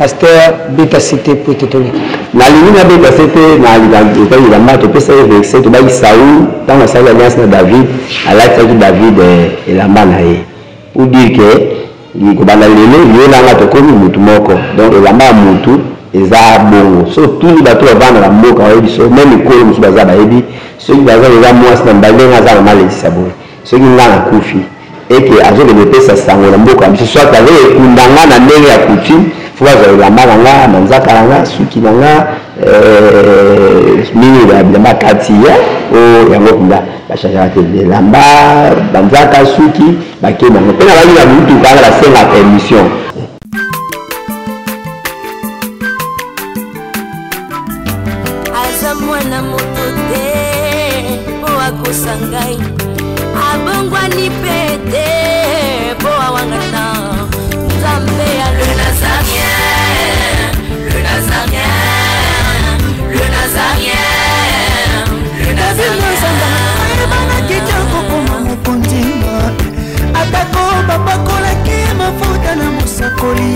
Pasteur beta sete po ete toleka. Nalingi nabeta sete na etali elamba topesa ye verset tobaki Saul ntango asali alliance na David alatisaki David eh, elamba na ye pour dire que kobanda lelo yo na nga tokomi mutu moko donc elamba ya mutu eza bongo so tuni bato bavanda na mboka bayebi so meme ekolo mosusu baza bayebi soki baza eza mwasi na mobali ndenge aza na malekisa boye soki nga nakufi eke azokende pesa sango na mboka na biso soit azo ekunda nga na ndenge ya coutume fo bazwa elamba na nga manzaka na nga suki na nga euh, mingi bilamba kati ya o yango mpenza bachangeaka te elamba banzaka suki bakende yango mpe na baki na motuka wana basenga permission. Aza mwana moto te mpo akosa ngai, abongwani mpe te mpo awangana Nzambe ya le Nazarien, le Nazarien, le Nazarien, le Nazarien. Ayebanaki te kokoma mokonzi, atako bapakolaki mafuta na mosakoli.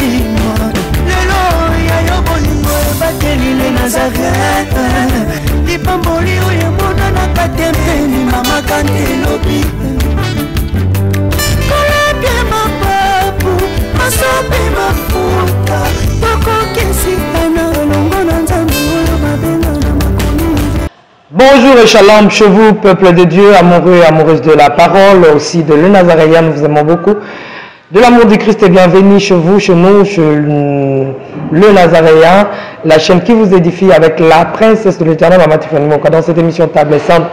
Lelo ya yo bolingo ebateli le Nazareth, lipamboli oyo emonanaka te mpeni mama kante elobi kolapia mapapu masopi mafuta tokokisitana elongo na Nzambe oyo babenga na makomi. Bonjour et shalom chez vous, peuple de Dieu, amoureux et amoureuses de la parole, aussi de le Nazaréen, nous vous aimons beaucoup. De l'amour du Christ et bienvenue chez vous, chez nous, chez le Nazaréen, la chaîne qui vous édifie avec la princesse de l'éternel, Maman Tiffany Moka. Dans cette émission Table Sainte,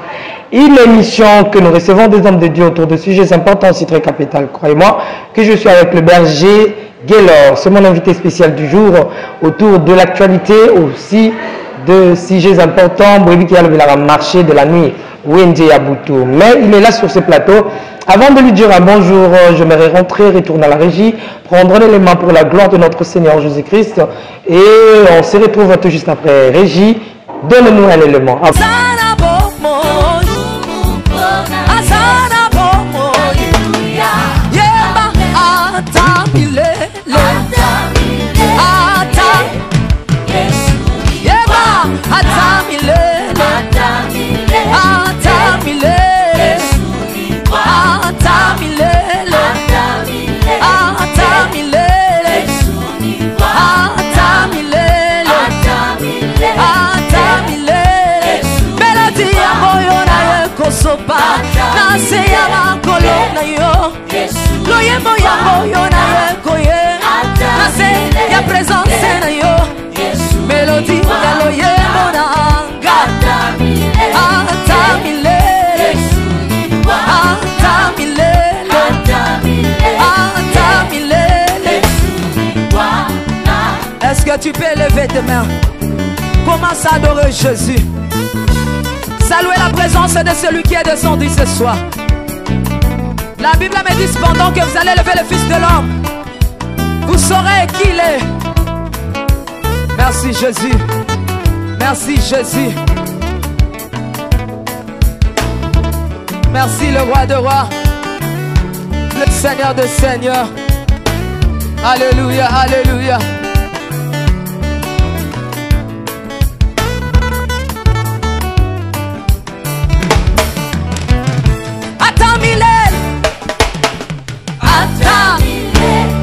une émission que nous recevons des hommes de Dieu autour de sujets importants, aussi très capital. Croyez-moi que je suis avec le berger Guelor. C'est mon invité spécial du jour autour de l'actualité aussi de sujets importants. Boyebi qui a le marché de la nuit, Wendy Aboutou. Mais il est là sur ce plateau. Avant de lui dire un bonjour, j'aimerais rentrer, retourner à la régie, prendre l'élément pour la gloire de notre Seigneur Jésus-Christ. Et on se retrouve tout juste après. Régie, donne-nous un élément. Na se ya makolo na yo, loyembo yango yo na ye koye na se ya présence na yo, mélodie ya loyembo na nga. Ata milele, ata milele, ata milele. Est-ce que tu peux lever tes mains? Commence à adorer Jésus. Saluez la présence de celui qui est descendu ce soir. La Bible me dit, pendant que vous allez lever le Fils de l'homme, vous saurez qui il est. Merci Jésus. Merci Jésus. Merci le roi de rois, le Seigneur des seigneurs. Alléluia, alléluia. Attends Mylène, attends,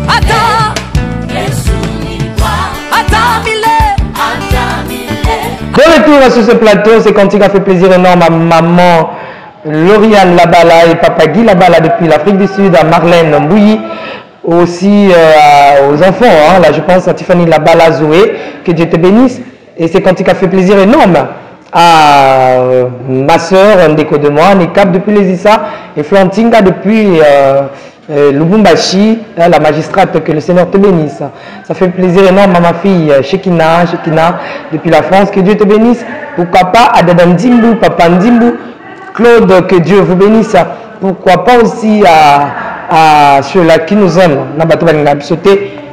attends, attends Mylène. Bon retour sur ce plateau, c'est Cantique a fait plaisir énorme à maman Lauriane Labala et papa Guy Labala depuis l'Afrique du Sud, à Marlène Mbouyi, aussi aux enfants, hein, là je pense à Tiffany Labala Zoé, que Dieu te bénisse. Et c'est Cantique a fait plaisir énorme à ma sœur Ndeko de moi, Nekap depuis les Issa et Flantinga depuis Lubumbashi, hein, la magistrate, que le Seigneur te bénisse. Ça fait plaisir énorme à ma fille Shekina, Shekina depuis la France, que Dieu te bénisse. Pourquoi pas à Dada Ndimbu, Papa Ndimbu, Claude, que Dieu vous bénisse. Pourquoi pas aussi à ceux-là qui nous aiment. Na bato balinga biso te.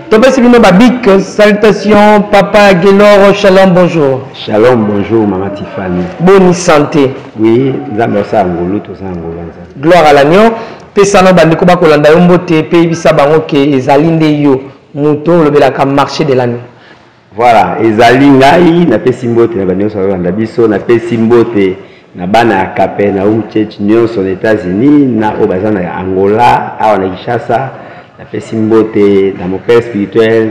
Topesi bino ba big salutations, Papa Guelor, shalom, bonjour. Shalom, bonjour, Maman Tiffany. Bonne santé. Oui, Nzambe osala ngolu, tozala ngolu ya Nzambe. Gloire à l'agneau. Pesano bandeko bakolanda yo mbote, pe yebisa bango ke ezali nde yo moto olobelaka marché de l'année. Voilà, ezali ngai napesi mbote na banyonso bazolanda biso, napesi mbote na bana ya Capernaum Church nyonso na États-Unis na oyo baza na Angola awa na Kinshasa, napesi mbote na mon père spirituel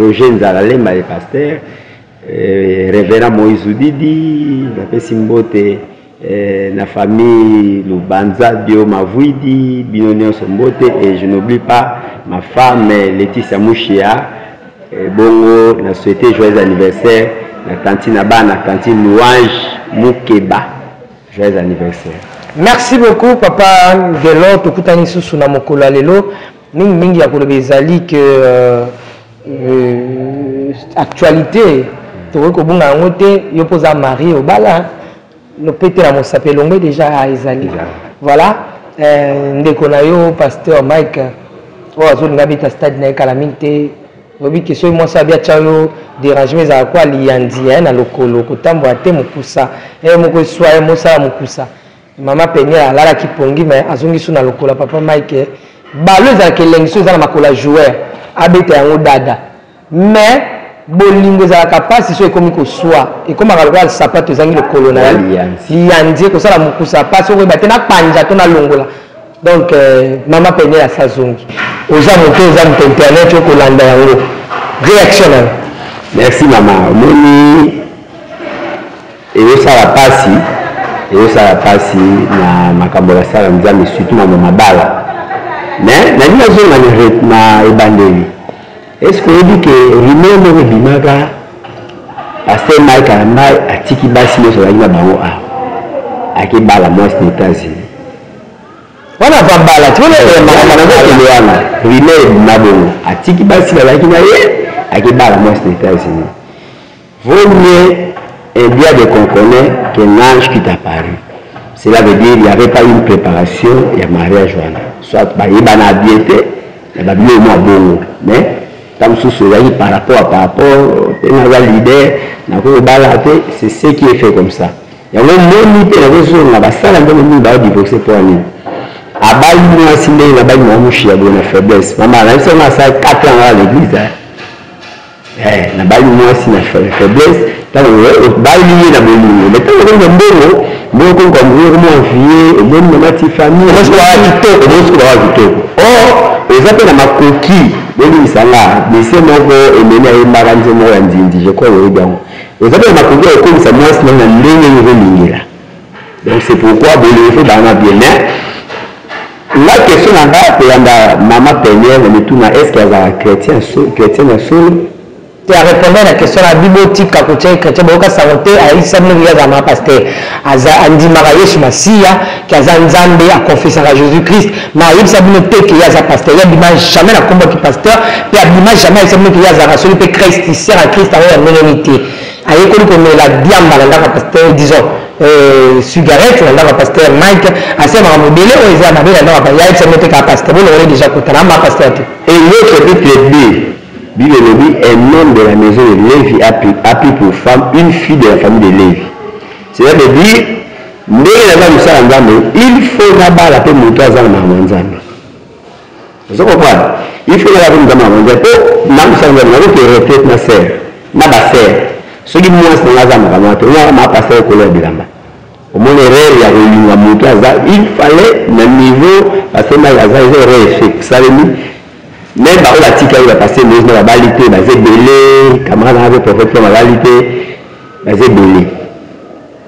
Roger Nzala Lemba le pasteur, révérend Moïse Udidi, napesi mbote na famille Lubanza Dio Mavuidi, bino nyonso mbote, et je n'oublie pas ma femme Laetitia Mouchia. Bongo na souhaité joyeux anniversaire na tantine na bana, tantine Louange Mukeba, joyeux anniversaire. Merci beaucoup papa Gelo, tokutani susu na mokolo ya lelo. Mingi mingi ya koloba ezali que actualité tokoki kobunga yango te, yo mpo oza mari obala lopete na mosapi elongwe déjà ezali. Voilà, ndeko na yo pasteur Mike oyo azolinga abeta stade na ye kala mingi te, oyebi ke soki mwasi abi atya yo dérangement ezalaka kwa liyandi na lokolo kotambola te mokusa ye moko eswa ye mosala mokusa. Mama Peniel alalaki pongi mais azongi su na lokolo ya papa Mike. Balo ezalaka elengi so eza na makolo ya joueur abeta yango dada, mais bolingo ezalaka mpasi so ekomi koswa, ekomaka lokola sapato ezangi lokolo na yo liyandi ekosala mokusa mpasi okoyeba te napanja to nalongola. Donc mama Peniel asazongi oza moto oza moto internet okolanda yango réaction na yo. Merci mama, omoni ezosala pasi, ezosala pasi na makambo basala Nzambe, surtout na mabala. Mais nalingi nazonga na ebandeli. Est-ce que oyebi ke rumeur moko ebimaka pasteur Mike Kalambay atiki basi nyonso azalaki na bango awa, akebala mwasi na États-Unis. Wana va bala ti wana nazokende wana rumeur ebima bongo, atiki basi bazalaki na ye, akebala mwasi na États-Unis. Vaut mieux un diable qu'on connaît qu'un ange qui t'apparut. Cela veut dire il n'y avait pas une préparation ya mariage wana. Soit bayebana bien te, na babilo mwa bongo. Mais ntango mosusu ezalaki par rapport à par rapport, mpe naza leader, nakoki kobala te, c'est ce qui est fait comme ça. Yango moni mpe nakozonga basala ndenge mingi baodivorce mpo ya nini? Abali mwasi ndenge nabali mwa mushi ya boye na faiblesse. Mama nayebisa nga asala 4 ans à l'église. Nabali mwasi na faiblesse, ntango obali ye na bolingo, mais ntango okomi na mbongo, mbongo okomi kwa mbongo, okomi envie, omoni mama ti famille, omoni sikoyo bawa kitoko, omoni sikoyo bawa kitoko. Or oza mpe na makoki, bolimbisa nga, monsieur moko ememi ayembaka nzembo moko ya nzinzi, je crois oyebi yango. Oza mpe na makoki ya kokomisa mwasi na yo na ndenge yo ozolingela. Donc c'est pourquoi bolingo faut bana bien. Mais la question na nga kolanda mama Peniel na mituna, est-ce que azalaka chrétien chrétien na solo? Te arépondre na question na bibo tika kotia chrétien boyoka sango te, ayebisa bino ye azala mama pasteur, aza andimaka Yesu Masiya ke aza Nzambe, akonfesaka Jésus Christ, mais ayebisa bino te ke ye aza pasteur. Ye abima jamais na kombo ya ki pasteur, mpe abima jamais ayebisa bino ke ye azalaka soki mpe Christ sœur ya Christ yango ya ndenge nini te. Ayekoli komela diamba na ndako ya pasteur, disons cigarette na ndako ya pasteur Mike, asemaka mobele oyo eza ya mabe na ndako ya pasteur. Ayebisa bino te kaka pasteur, bolongoli déjà kota na ma pasteur te. Et l'autre chapitre 2, Bible elobi un homme de la maison de Lévi a pris pour femme une fille de la famille de Lévi. Cela veut dire ndenge naza mosala Nzambe, il faut nabala mpe moto aza na makambo ya Nzambe. Ozo comprendre? Il faut nabala mpe moto aza na makambo ya Nzambe po na mosala Nzambe nakoki retraite na sœur na ba sœur. Soki mwasi na nga aza na makambo wana te, omona ma pasteur ekolo ya bilamba. Omoni erreur ya kolinga moto aza, il fallait na niveau pasteur Mike aza, eza erreur esalemi. Même baoyo batikali ba pasteur Moïse na babali te, baza ebele, camarade na nga mpe prophète mpe babali te, baza ebele.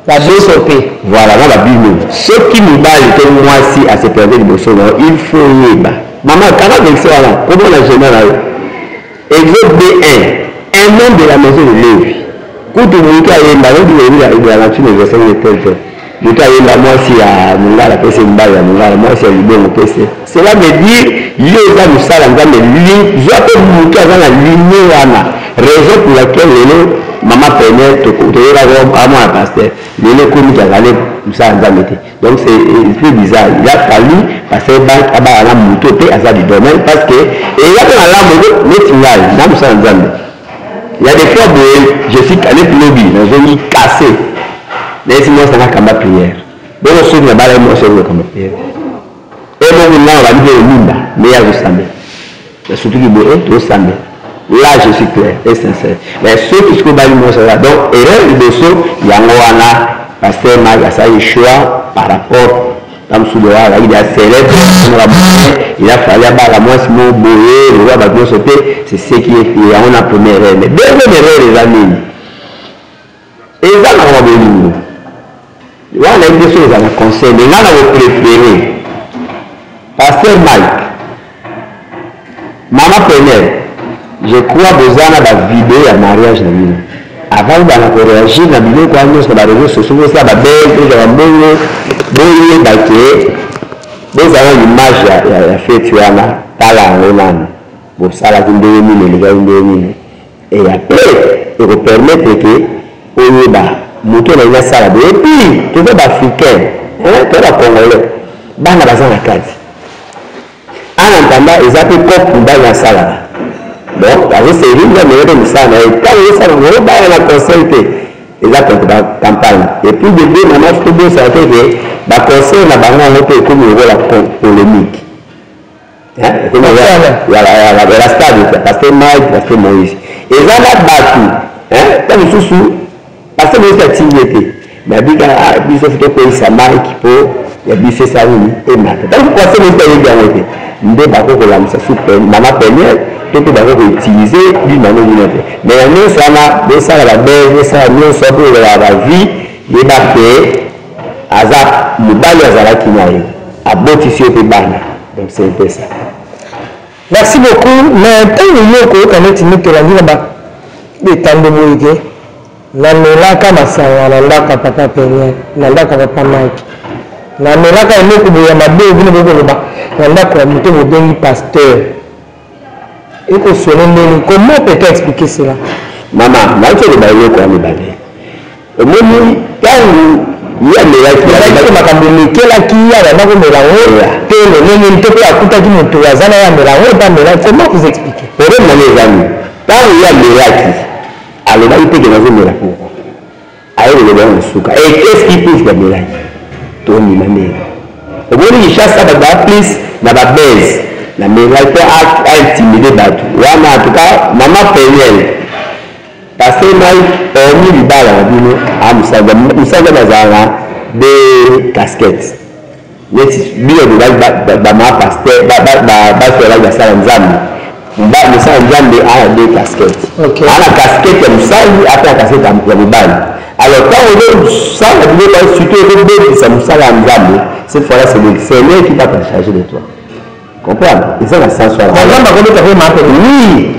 Babeso mpe. Voilà, na babino. Soki mobali to mwasi a se présenter liboso na yo, il faut yeba. Mama, kanga verset wana, komona na agenda na yo. Exode 2:1, un homme de la maison de Lévi. Kutu moto ayemba, oyebi oyebi ya nature na verset nini tel tel. Moto ayemba mwasi ya mongala pese mobali ya mongala, mwasi ya libongo pese. Cela veut dire yo oza mosala Nzambe, zwa mpe moto aza na ligne wana. Raison pour laquelle lelo mama Peniel toyebaka amwana pasteur, lelo ekomi kaka mosala Nzambe te. Donc c'est plus bizarre. Il a fallu pasteur Bank abala na moto mpe aza du domaine parce que eza mpe malamu neti ngai na mosala Nzambe. Il y a des fois boye je suis neti lobi nazongi cassé, nayesi mwasi nanga kamba prière, bongo soki nabalaki mwasi oyo kamba prière ebongo ngai nabandi mpe kolinda nde ye azosambela, nasutuki boye tosambela. Là je suis clair et sincère. Mais soki sikoyo obali mwasi aza donc erreur liboso yango wana pasteur Mike asali choix par rapport ta mosusu lokola azalaki deja célèbre amonaka boye il a fallu abala mwasi moko boye lokola bato nyonso te. C'est ce qui est yango na première erreur. Mais deuxième erreur eza nini? Eza makambo ya bolingo wana nayebi te soki eza na conseil, mais ngai na kopréféré pasteur Mike, mama Peniel, je crois boza na bavideo ya mariage na bino avant bobanda koréagir na biloko wana nyonso na bareseau sociaux, bosala babele tozwa bambongo, boyeba ke bozala na image ya feti wana. Tala yango nanu bosalaki ndenge nini, elekaki ndenge nini, et après ekopermettre ke oyeba moto oyo nalingi asala boye. Et puis toza baafricain, toza bacongolais, bana baza na kati. En attendant eza mpe cope mobali asalaka, donc azoservi nzambe mpe mosala na ye ntango ezosala ngo baya na conseil te, eza contre campagne. Et puis de deux, mama, tobosana te ke baconseil na bango yango mpe ekomi lokola polémique ya stade. Pasteur Mike, pasteur Moïse, eza na bato ta mosusu. Pasteur Moïse atindi ye te, mais abika biso fo tokweyisa Mike mpo ya biso esala nini, emata. Ntango pasteur Moïse ayebi yango te, nde bako kolamusa su mama Peniel to mpe bako koutiliser d'une manière ou d'une autre. Mais ya nyonso wana, bosala babese, bosala nyonso mpo ezala bavie, yeba ke aza mobali azalaki na yo, abotisi yo mpe bana. Donc c'est un peu ça. Merci beaucoup. Mais ntango yo okoyoka neti nde tolandi na etando boye ke namelaka masanga na ndako ya papa Peniel, na ndako ya papa Mike, namelaka eloko boye ya mabe, bino bokoloba na ndako ya moto bobengi pasteur, ekosone ndeni? Comment peut-on expliquer cela? Mama, nauti oloba eloko ya mibale. Omoni ntango ye amelaki makambo elekelaki ye, abanda komela yango te lolenge nini, to mpe akutaki moto aza na ye amela yango, epe amela? Comment vous expliquer? Problème nani eza nini? Ntango ye amelaki, alobaki te ke nazomela. Pourquoi aye koloba yango na suka? Et qu'est-ce qui prouve ke amelaki? Tondima ndenge omoni Kinshasa, bato baa plus na babase namelaki mpo aintimide bato wana. En tout cas, mama Peniel, pasteur Mike, hormis libala na bino, a mosala bazala na deux casquettes neti bino bobali bamama pasteur, basi babali basala Nzambe. Mosala Nzambe aa na deux casquettes, aa na casquette ya mosali, ape na casquette ya mobali. Alors ntango ozosala biloko, surtout ezobebisa mosala ya Nzambe, cette fois là c'est le Seigneur qui va te charger de toi. Comprendre eza na sens wana. Nzambe akobeta mpe mape. Oui,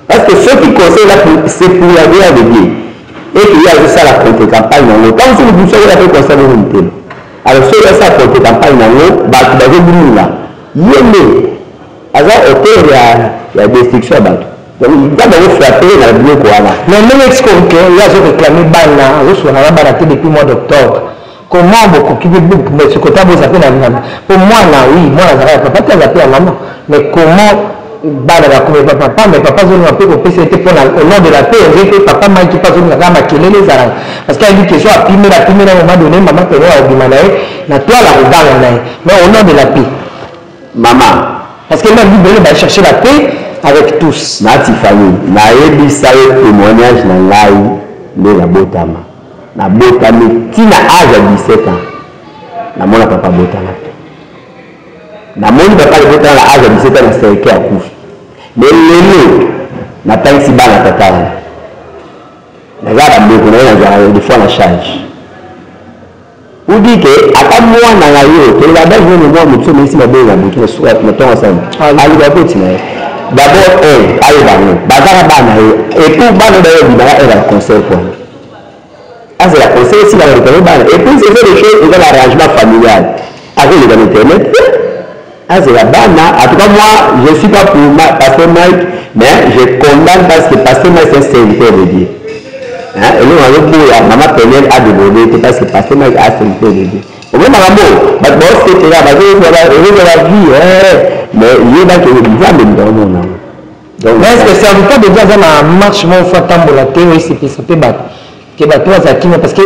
parce que soki conseil là, c'est pour la gloire de Dieu et que ye azosala contre campagne yango. Ntango soki mosu akola mpe conseil bongo motema, alors soki asala contre campagne yango, bato bazobunga, ye nde aza auteur ya destruction ya bato. Donc Nzambe azofrappe na biloko wana. Mais ndenge explique, ye azoréclame bana, azosolana na bana te depuis mois d'octobre. Comment bokoki mpe kota boza mpe na po mwana? Oui, mwana azalaka ya papa te, aza mpe ya mama. Mais comment bana bakomi pa papa, mais papa azolinga mpe kopesa ete mpona au nom de la paix nde mpe papa Mike mpe azolinga kaka makelele ezalaka, parce que ayebi question apimela apimela, moment donné mama pene akobima na ye na toile, akoganga na ye, mais au nom de la paix. Mama, parce que même Bible va chercher la paix avec tous. Nati famille, nayebisa yo témoignage na ngai nde nabotama. Nabotami ntina age ya 17 ans, namona papa botama te. Namoni papa libotama na age ya 17 ans na cercueil, akufi. Mais lelo natangisi bana tata wana, naza bandeko na ye, nazwaka des fois na charge pour dire ke ata mwana na yo, toloba basi nene, mwa motu omelisi mabe na butu na suka na ntongo, asali aluka koti na ye d'abord un ayeba yango bazaka bana ye. Et puis bana bayo bimaka ere ya conseil pwana azela conseil esila baluka bana. Et puis ce sont des choses, eza l'arrangement familial, akoleka na internet te, azela bana. En tout cas, moi je suis pas pour pasteur Mike, mais je condamne parce que pasteur Mike, c'est un serviteur de Dieu. Hein, eloko azoboya mama Peniel adéborde te, parce que pasteur Mike a serviteur de Dieu. Omoni makambo bato baosetela, bazozwa vie, mais yebaki Nzambe moto aomona yango. Donc mais est-ce que serviteur de Dieu aza na marche moko fo atambola te, oyo esepelisa mpe bato ke bato baza kimia? Parce que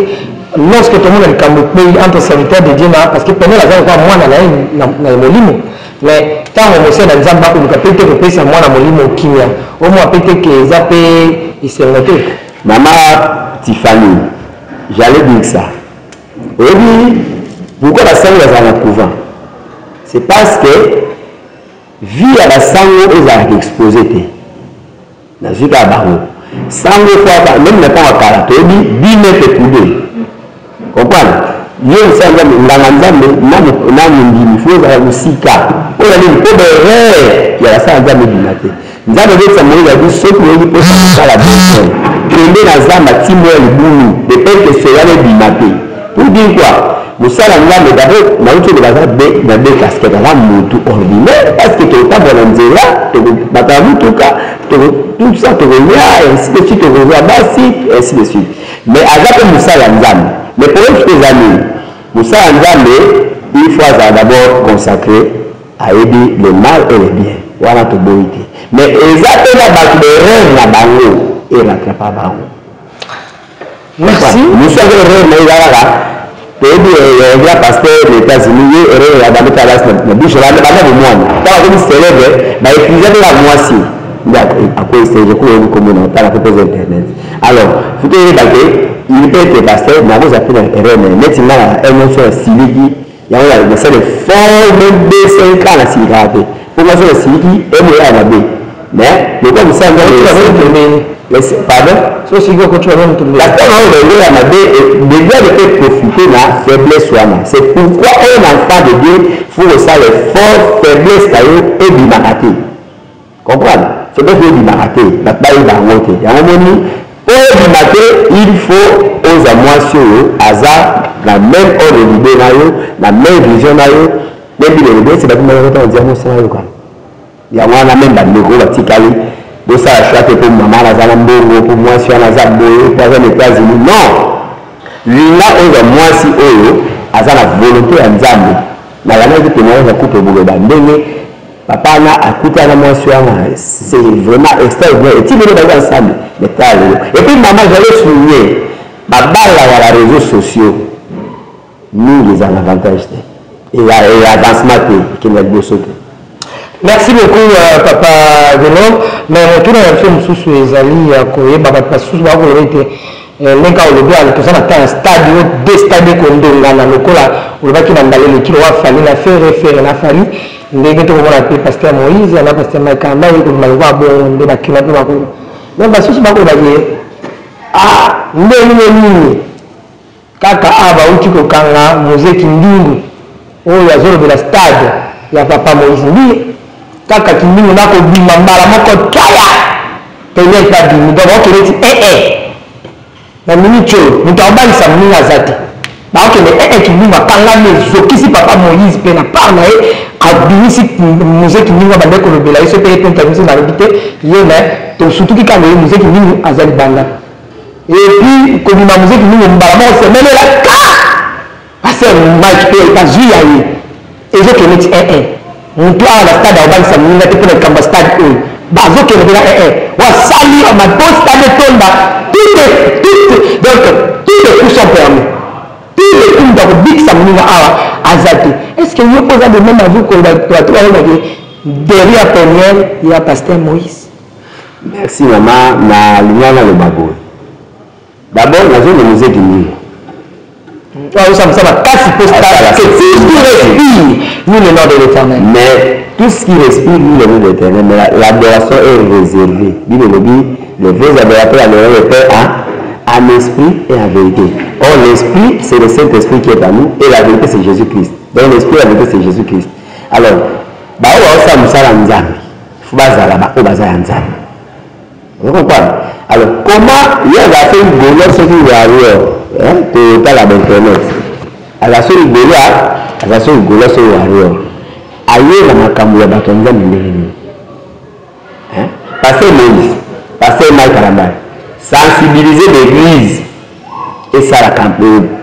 lorsque tomona likambo ekweyi entre serviteur de Dieu na, parce que Peniel aza lokola mwana na ye na molimo. Mais ntango mosali na Nzambe akoluka mpe te kopesa mwana molimo kimia, omwa mpe te ke eza mpe esengo te. Mama Tiffany, j'allais dire ça. Oyebi pourquoi basango bazala na couvent? C'est parce que vie ya basango ezalaka expose te. Nazwi kaka bango. Sango faut meme na ntango ya kala toyebi 10 mètres coudé. Comprendre? Yo mosala Nzambe, nganga Nzambe na mondimi faut ozala mosika. Oyo nini mpo ba erreur ya basala Nzambe ebima te. Nzambe abetisa Moïse abi soki oyebi mposa kosala besoin, kende na zamba timbo ya libulu de peur que soyana ebima te. Pour dire quoi? Mosala Nzambe d'abord nauti oloba aza na deux casquettes, aza mutu ordinaire parce que tokotambola na nzela, tokobata na motuka, tout ça tokolia ainsi de suite, tokozwa basi ainsi de suite. Mais aza mpe mosala ya Nzambe. Mais problème sikoyo eza nini? Mosala ya Nzambe il faut azala d'abord consacré, ayebi le mal et le bien, wana toboyi te. Mais eza mpe na bato ba erreur na bango e rattrapa bango. Merci. Mosusu aza erreur na ye eza kaka toyebi grand pasteur na États-Unis, ye erreur ya bande kala na bouche banda banda bomwana ntango akomi célèbre ba utiliser mpe kaka mwasi nde akweyisa je crois oyebi kombo na otala mpe eza internet. Alors faut toyeba ke il peut être pasteur mais akozala mpe na erreur na ye neti nga na nyonso ya siliki yango nasala effort même 2 5 ans nasilikaka te mpo nga so nasiliki emo ya mabe. Mais lokola mosala Nzambe, pardon, pasteur na oyo ndenge ya mabe le diable peut profiter na faiblesse wana. C'est pourquoi un enfant de Dieu faut kosala effort faiblesse na yo ebimaka te. Comprendre? Faiblesse oyo ebimaka te, bato bayeba yango te. Yango moni po ebima te, il faut ozwa mwasi oyo aza na même ordre d'idée na yo, na même vision na yo. Nde Bible elobi ete bato moko ntango nzela mosala yokana. Yango wana meme ba ndeko oyo batikali, bosala choix te po mama wana aza na mbongo, po mwasi wana aza boye, po aza na Etats-Unis. Non! Linga ozwa mwasi oyo aza na volonte ya Nzambe. Nalandaki temoignage ya couple Buloba ndenge papa wana akutana na mwasi wana, c'est vraiment extraordinaire. Eti lelo baza ensemble, mais tala lelo. Et puis mama, j'allais souligner babala ya ba réseaux sociaux mingi eza na avantage te, et avancement te, ekende ya liboso te. Merci beaucoup papa Velo. Mais motuna na biso mosusu ezali ya koyeba bato basusu bakoloba ete ndenge olobi ala toza na temps ya stade oyo de stade ekondongana lokola olobaki na mbala eleki lokola Fally na Ferre, Ferre na Fally, ndenge tokomona mpe pasteur Moïse na pasteur Mike Kalambay ekobima lokola bongo nde bakina mpe bakoloba. Mais basusu bakoloba ke ah ndenge nini Kaka awa bawuti kokanga Muze Kindingu oyo azolobela stade ya papa Moïse Mbiye, kaka Kindingu nakobima mbala moko taya Peniel pe abimi donc bakokende ti eh eh na minute oyo moto akobalisa moninga aza te, bakokende eh eh Kindingu akangami ezokisi papa Moïse pe na part na ye abimisi Muze Kindingu abandaki kolobela ye soki pe ye pe moto abimisi nalobi te ye mais tosutuki kaka ye Muze Kindingu aza libanda. Et puis kobima muziki mingi mbala moko semaine la ka pasteur Mike pe azwi ya ye ezokende ti eh eh moto awa na stade akobangisa moninga te mpo na likambo ya stade oyo bazokende mpe na eh eh wasali po stade etonda tout est tout donc tous les coups sont permis, tous les coups moto akobikisa moninga awa aza te. Est ce que yo mpo oza de même avis koloba bato balobake derrière Peniel ya pasteur Moïse? Merci mama, na linga naloba boye. D'abord nazo minimiser Kindingu. Oyo osala makasi po stade que tout ce qui respire loue le nom de l'Éternel. Mais tout ce qui respire loue le nom de l'Éternel, mais l'adoration est réservée. Bible elobi les vrais adorateurs adoreront le Père en esprit et en vérité. Or l'esprit c'est le Saint-Esprit qui est en nous et la vérité c'est Jésus-Christ. Donc l'esprit et la vérité c'est Jésus-Christ. Alors baoyo baosala mosala ya Nzambe faut bazala ba oyo baza ya Nzambe. Ozo comprendre? Alors comment ye azala soki gaulois soki warrior, hein, totala ba internet. Azala soki gaulois, azala soki gaulois soki warrior. Aye na makambo ya bato ya Nzambe ndenge nini? Hein? Pasteur Moïse, Pasteur Mike Kalambay, sensibiliser l'église esala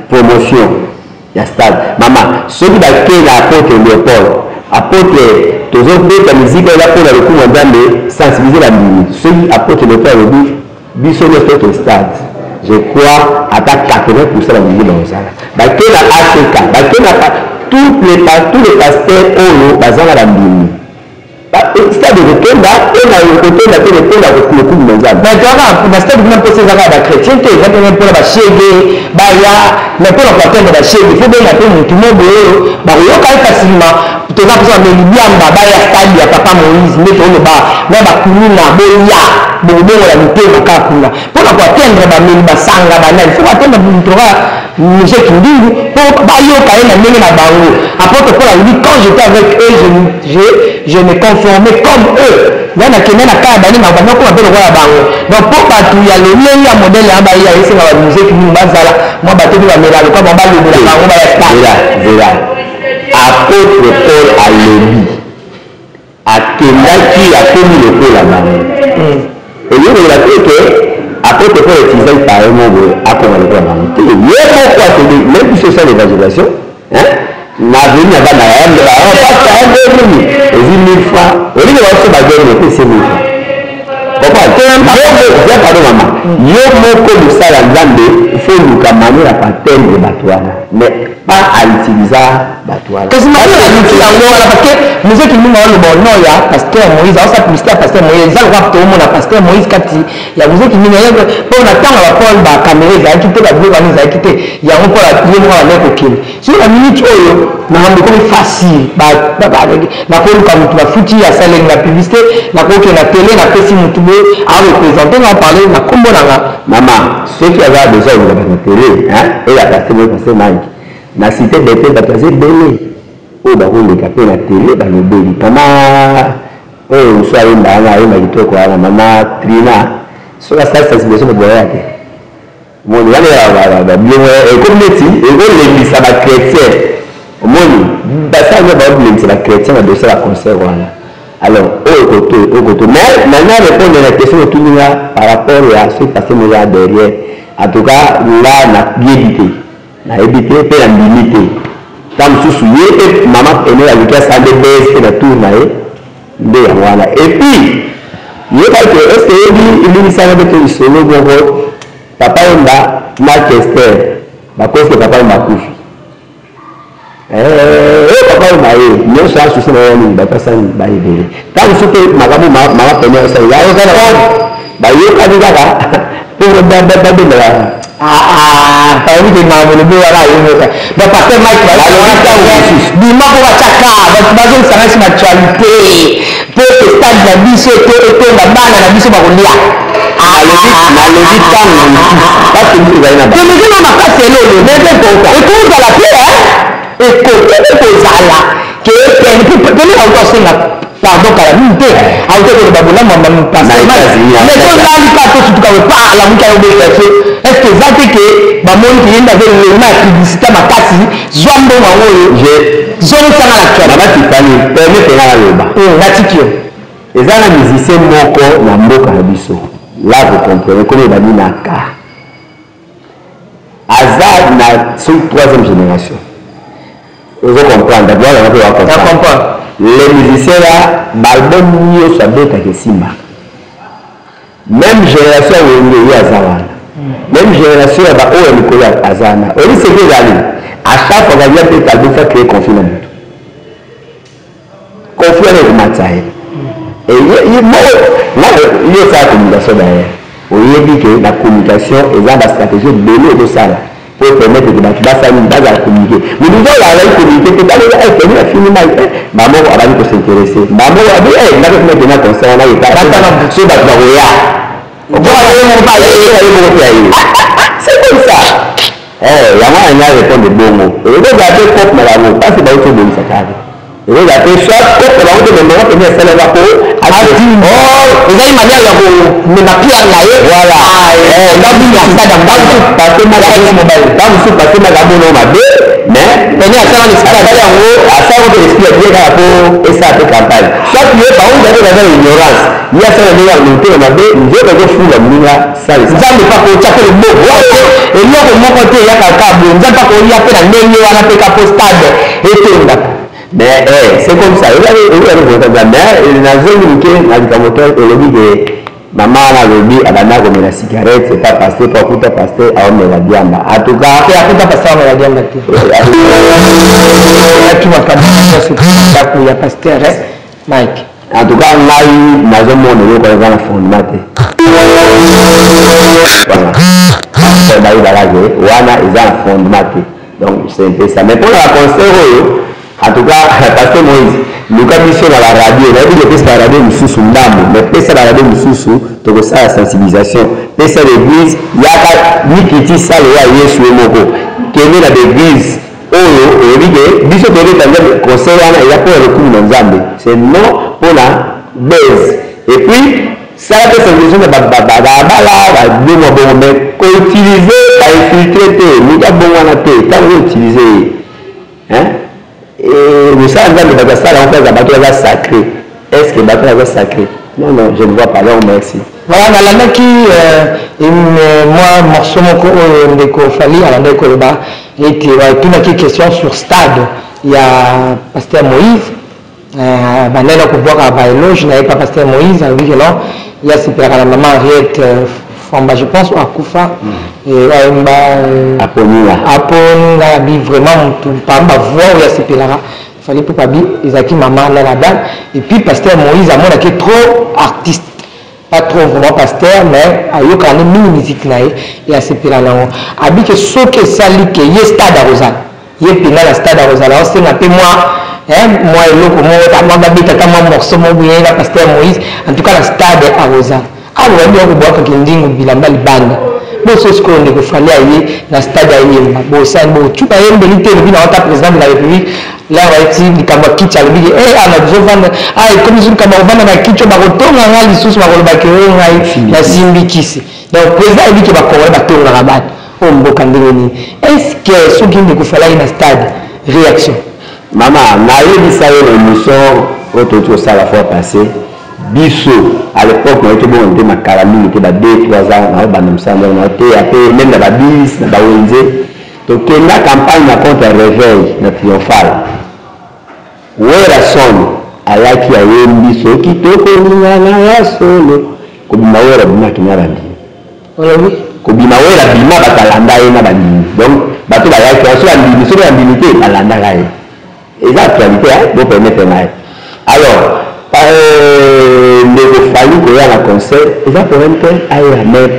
promotion ya stade. Mama, soki bake na apôtre Leopold, apôtre tozobeta miziki eza mpona lokumu ya Nzambe, sensibiliser bandimi. Soki apôtre Leopold alobi biso nyonso toke stade, je crois ata 80% bandimi bakozala. Bake na ACK, bake na Tous les pasteurs oyo baza na bandimi, stade ekotonda mpe na ekotonda te mpona lokumu na Nzambe. Mais toyaka na stade kuna, mposa ezaka ya bachrétien te, eza mpe mpona bashege baya. Mais mpona koatteindre bashege, faut benga mpe motu mo boye oyo bakoyoka ye facilement. Toza mposa bameli biamba baya stade ya papa Moïse, nde toloba na bakuluna boya, bokobongola mitema kaka kuna. Mpona koatteindre bameli basanga banani, faut koatteindre motu oka Mzee Kindingu mpo bayoka ye na ndenge na bango. Apôtre Paul alobi: "Quand j'étais avec eux, je me conformais comme eux." Nga nakende na kaya bani na banda koma mpe lokola bango. Donc mpo bato ya lolenge ya modèle ya baya, esenga bamzee Kindingu bazala mwa bato mpe bamela lokwa bango, balobela bango baya stade. Zela, zela. Apôtre Paul alobi akendaki, akomi lokola bango. Elingi te ke apôtre Paul utilisaki parole moko boye, akoma lokola bango te. Ye moko akende, même biso osala évangélisation na veni na bana ya nini, ezwi 1000 francs, olingi baso bagene epesi 1000 francs. Comprendre, pardon mama, yo moko mosala Nzambe, faut luka manière ya koatteindre bato wana, mais pas à utiliser bato wana. Kasi manière ya luki yango wana, parce que Mzee Kindingu aloba no ya pasteur Moïse, aosa publicité ya pasteur Moïse. Eza lokola toomona pasteur Moïse kati ya Mzee Kindingu, mpo na ntango ya bapaul bacaméra ezalaki te, babiloko wana ezalaki te. Yango mpo ye moko bandaki kokende. Soki na minute oyo makambo ekomi facile, nakoluka motu bafuti asalenga publicité, nakokende na télé, napesi motu boye areprésente nga, parle na nkombo na nga. Mama, soki aza besoin koluka bato na télé, oyo ya pasteur moïse, pasteur Mike na cité bete, bato aza ebele oyo bakoleka mpe na télé, balobeli mama oyo mosu ayemba wana, ayemba kitoko wana, mama Trina. Soki asali sensibilisation, bato baya te. Omoni wana babiloko ekomi neti ekolembisa bachrétien. Omoni basala nde baolembisa bachrétien na dossier ya baconcert wana. Alors oyo koto, oyo koto. Mais maintenant, répondre na question otuni nga par rapport ya soki pasteur moza derrière, en tout cas nga nayebi te, nayebi te mpe nandimi te. Ta mosusu ye mpe mama ene aluki asala nde bese mpe na tour na ye nde yango wana. Et puis yeba ke est-ce oyebi, elimisaka mpe to lisolo moko, Papa Wemba na Kester bakosi, Papa Wemba akufi, papa Wemba ye nyonso asusi na ye nini, bato asali baebele. Ntango mosusu mpe makambo mama pene osali bayokani kaka mpo babendaka. Bayebi ke makambo lobi wana ayemoka. Donc pasteur Mike bima mpo batiaka bato bazongisanga nsima actualité mpo stade na biso etonda, bana na biso bakolia. Nalobi ntango mosusu parce que ezali na tomeki na makasi elolo ekozala mpe, ekoki mpe kozala ke pene auto asenga pardon kala mingi te, auto koloba bolamu pasteur, mais tolali kaka tosutuka pa alamuki ayobeta so. Est ce que eza te ke bamoni ke ye nde aza elema ya publicité makasi, zwa mbongo yango oyo, zongisanga na actualité? Mama Tifani, permettre nga naloba. Natiki yo. Eza na musicien moko na mboka na biso là, vous comprenez, comme ebandi na ka aza na soki troisième génération, ozo comprendre, bato wana mpe bacomprendre. Les musiciens là, baalbum nyonso abetaka esimbaka. Même génération ya Wenge, ye aza wana. Même génération ya baoyo ya mikolo, aza wana. Oyebi seki ezali, à chaque fois kavia mpe album, faut créer conflit na moto, conflit wana ekomatisa ye. Moko yo osala communication d'ailleurs, oyebi ke na communication eza bastratégie ebele ekosala po permettre ke bato basala nini, bazala communiqué. Moto oyo azali communiqué te, tala peni afini mai, bamoko abandi kos'intéresser, bamoko abi ndako kuna ekenda concert wana, etala so bato bakoya ye moko mpe aye. C'est comme ça. Yango wana nga répondre bongo. Ekozala mpe cope na bango, mpasi bauti obongisa kaka, ekozala mpe soit cope na bango te, memanga pene esalaka po Ezali manière ya komema pierre na ye. Voilà. Mosusu pase makambo no mabe, mais pene asala l'esprit, asali yango, asala mpe l'esprit ya bien kaka po esala mpe campagne. Soit ye bango ezali baza na ignorance, ye asala ndenge ya motema mabe, nzoka ezofula moninga sale. Nzambe mpa kotya mpe loboko, eloko moko te eyaka kaka boye. Nzambe mpa koya mpe na ndenge wana mpe ka po stade etonda. Mais c'est comme ça, ezali volonté. Mais nazongi moke na likambo to olobi ke Mama wana alobi abanda komela cigarette epa pasteur po akuta pasteur aomela diamba en tout cas te akuta pasteur aomela diamba te ayaki makambo nyonso ndako ya pasteur eh, Mike. En tout cas ngai nazomona eloko eza na fondement te. Voilà, bayebaka ke wana eza na fondement te, donc c'est un peu ça. Mais mpona baconcert oyo, en tout cas pasteur Moïse, luka biso na baradio. Nayebi kopesa baradio mosusu ndambo, mais pesa baradio mosusu, tokosala sensibilisation. Pesa l'église, yaka mikiti sale ya Yesu ye moko, kende na baeglise oyo oyebi ke biso toyebeta Nzambe. Concert wana eza mpona lokumu na Nzambe, c'est non mpona base. Et puis sala mpe sensibilisation na balabala, babongo bongo, mais koutilize bainfiltre te. Moto abongwana te ntango outilize ye. Mosala Nzambe, bato asala yango mpe aza bato baza sacré. Est ce que bato baza sacré? Non, non, je ne vois pas. Donc merci. Voilà, nalandaki mwa morceau moko oyo ndeko Fally alandaki koloba ete batunaki question sur stade ya pasteur Moïse. Bandaki na kobwaka baéloge na ye pa pasteur Moïse. Alobi ke non, ye asepelaka na mama Henriette Famba, je pense, oyo akufa, ayemba Aponinga. Aponinga. Abi vraiment motu pamba bavoix oyo asepelaka Fally mpo pabi ezalaki mama na la dame. Et puis pasteur Moïse amonaki trop artiste, pas trop vraiment pasteur, mais ayokaka nde mingi musique na ye e asepela nango. Abi ke soki esali ke ye stade akozala, ye mpenza na stade akozala, osenga mpe mwa eloko moko, mwa babeta ata mwa morceau moko boye na pasteur Moïse. En tout cas na stade akozala. Awa bayebi bakobwakaka ndingu bilamba libanda. Boso sikoyo ndeko Fally aye na stade, ayemba, bosani botuka yembeli te. Elobi na wata président de la République la bayeti likambo ya kiti. Alobi ke ana tozovanda a ekomi so likambo ya kovanda na kiti oyo bakotonga ngai lisusu, bakolobaki oyo ngai nasimbi kisi. Donc président ayebi ke bakongole batongaka bato oyo mboka ndenge nini. Est ce que soki ndeko Fally aye na stade, réaction? Mama, nayebisa yo na émission oyo touti kosala fois passé. Biso à l'époque naye tobonga te makala mingi te, ba 2 3 ans naobanda mosala ndenge naoteya mpe même na babis na bawenze. Tokenda campagne na compte ya réveil na Triomphal. Werrason ayaki, ayembi "Soki tokolingana ya solo". Kobima Wera bimaki na bandimi. Olobi? Kobima Wera bima, bato alanda ye na bandimi. Donc bato bayaki wana, so bandimi, soki bandimi te, balandaka ye. Eza actualité, bopermettre na ye. Alors ndeko Fally koya na concert eza problème te, aya. Mais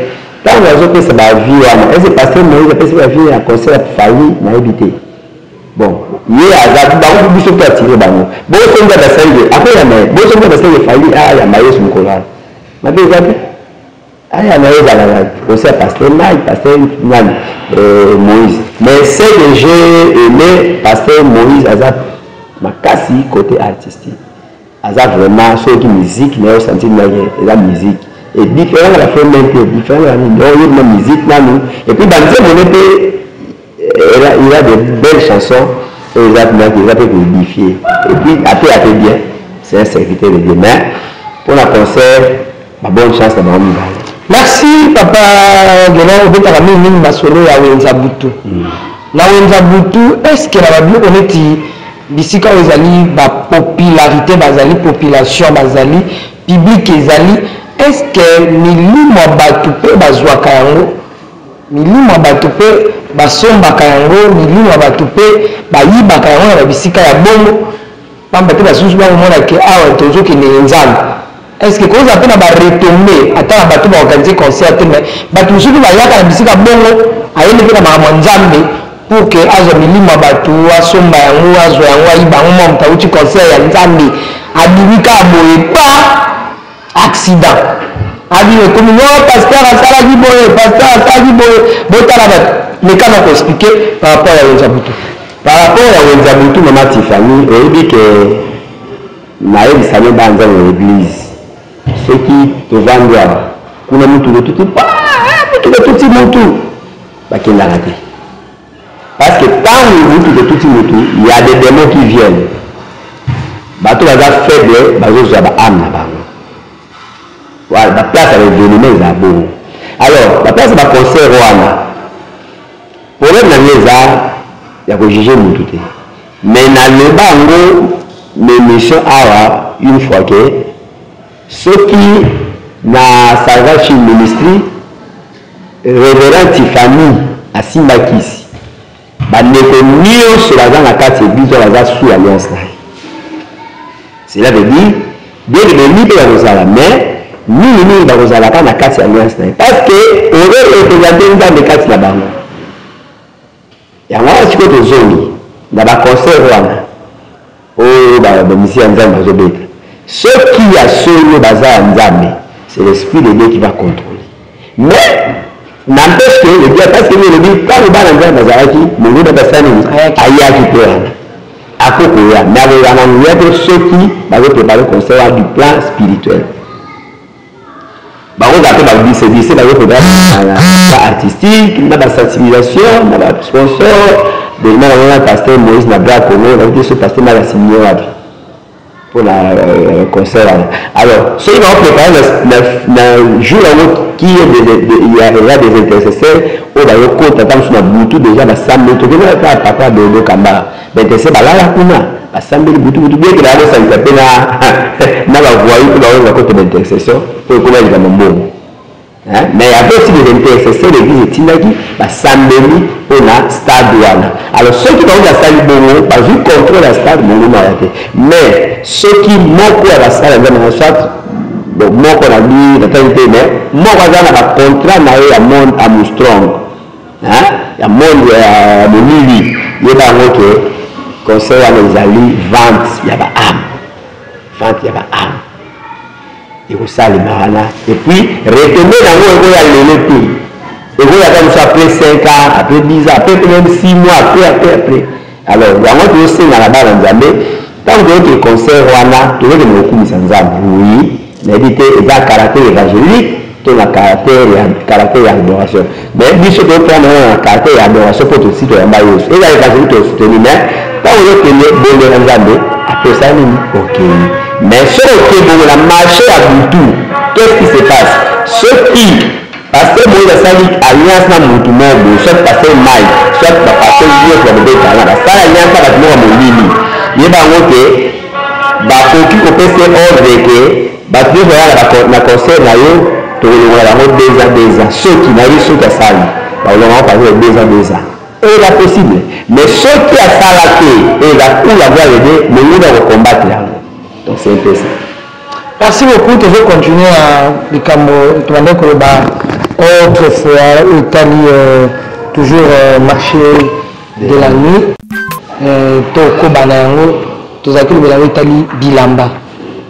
ntango azopesa baavis wana, ese pasteur Moïse apesi baavis ya concert ya Fally? Nayebi te. Bon, ye aza bango, biso to atire bango. Bosonga basali akoyamba ye, bosonga basali Fally ayamba Yesu mokolo wana, mabe eza te. Aya na ye ezalaka aussi ya pasteur Mike, pasteur nani, Moïse. Mais ce que j'ai aimé, pasteur Moïse aza makasi côté artistique. Aza vraiment, soki musique na ye, osentir ndenge eza musique et différent na bafrère mpe différent na nini. Donc ye na musique nanu et puis banzembo ne mpe, il a de belles chansons oyo eza mpinaki, eza mpe koédifie. Et puis ape ape bien, c'est un serviteur de Dieu. Mais mpona concert, ba bonne chance na bango mibale. Merci papa Gelon. Obetaka mingimingi masolo ya wenza butu. Na wenza butu, est ce que na babiloko neti bisika oyo ezali bapopularité, bazali population, bazali public ezali, est ce que milimo ya bato mpe bazwaka yango, milimo ya bato mpe basombaka yango, milimo ya bato mpe bayibaka yango na babisika ya bongo? Pamba te basusu bakomona ke awa tozokende Nzambe. Est ce que kozala mpe na baretombées, ata na bato baorganize concert te, mais bato mosusu bayaka na bisika bongo, ayende mpe na makambo ya Nzambe pour ke azwa milimo ya bato, asomba yango, azwa yango, ayiba yango? Mwa moto awuti concert ya Nzambe, abimi kaka boye pa accident, abi ekomi no pasteur asalaki boye, pasteur asalaki boye. Botala bato meka na koexpliquer par rapport ya wenza butu. Par rapport ya wenza butu, mama Tiffany, oyebi ke nayebisa no bana Nzambe na église, soki tovandi awa kuna, mutuka etuti pa, mutuka etuti mutu, bakendaka te, parce que ntango mutuka etuti mutu, y a des démons qui viennent. Bato baza faible, bazozwa baâme na bango. Voilà, baplace ya baévénement eza bongo. Alors baplace ya baconcert wana, problème na ngai eza ya kojuge mutu te, mais naloba yango na émission awa une fois ke soki Na Salvation Ministry, Reverend Tiffany asimba kisi. Bandeko nionso baza na kati ya eglise wana baza sous alliance na ye. Cela veut dire bien que beni mpe bakozala mais mingi mingi bakozala kaka na kati ya alliance na ye parce que ozo represente Nzambe kati na bango. Yango wana sikoyo tozongi na ba concert wana oyo ba musiciens ya Nzambe bazobeta. Soki ya solo baza ya Nzambe, c'est l'esprit de Dieu qui va contrôler. Mais n'empêche que le diable, parce que lui elobi ntango bana Nzambe bazalaki, monguna mpe asala nini? Ayaki mpe wana. Akoki koya, mais akozala na nguya te soki bazo preparer concert wana du plan spirituel. Bakozala mpe ba glisse glisse bazo preparer na ba artistique, na ba sensibilisation, na ba sponsor. Dernièrement namona pasteur Moïse na Bra Congo, nayebi te soki pasteur Mike asigne wapi mpo na concert wana. Alors soki bao preparer na jour yango qui est des, il y a des intercesseurs oyo bazokota ata mosusu na butu déjà basambeli, tokende kaka papa Dodo Kambala, ba intercesseurs balala kuna basambeli butu butu, bien que baya kosangisa mpe na ba voyous mpe baoyo bakota ba intercession mpo ekoma likambo mbongo. Hein? Mais il y avait aussi des intercesseurs l'église etindaki basambeli mpo na stade wana. Alors soki bango basali bongo bazwi contrôle ya stade, monguna aya te. Mais soki moko ya basali ya Nzambe na soit bon, moko na bi natali te, mais moko aza na ba contrat na ye ya monde Armstrong, hein? Ya monde ya molili, yeba yango ke conseil wana ezali vente ya ba âme, vente ya ba âme ekosalema wana. Et puis retombe na yango ekoya lelo te, ekoya ata mosusu après 5 ans, après 10 ans, après même 6 mois, après, après, après. Alors yango tozosenga na bana Nzambe, ntango toyoki concert wana tozokende kokumisa Nzambe, oui, nayebi te eza caractère évangélique to na caractère ya adoration, mais biso tozoprendre wana na caractère ya adoration mpo tosi toyamba Yesu, eza évangélique tosoutenir, mais ntango ozokende bondela Nzambe après osala nini, okei. Mais soki okei bongo na marché ya butu, qu'est-ce qui se passe? Soki pasteur Moïse asali alliance na mutu moko boye, soit pasteur Mike, soit ba pasteur nyonso bakobeta wana, basala alliance na bato moko ya molili, yeba yango ke bakoki kopesa ye ordre ke bato nyonso baya na concert na yo, tokolongola bango 2 ans 2 ans. Soki nayebi soki asali, bakolongola bango par exemple 2 ans 2 ans, eza possible. Mais soki asala te, eza pour la gloire de Dieu, monguna ako combattre yango. Donc c'est un peu ça. Merci beaucoup, tozo continuer à likambo tobandaki koloba autrefois oyo etali toujours marché de la nuit, tokoba na yango, tozalaki kolobela yango etali bilamba.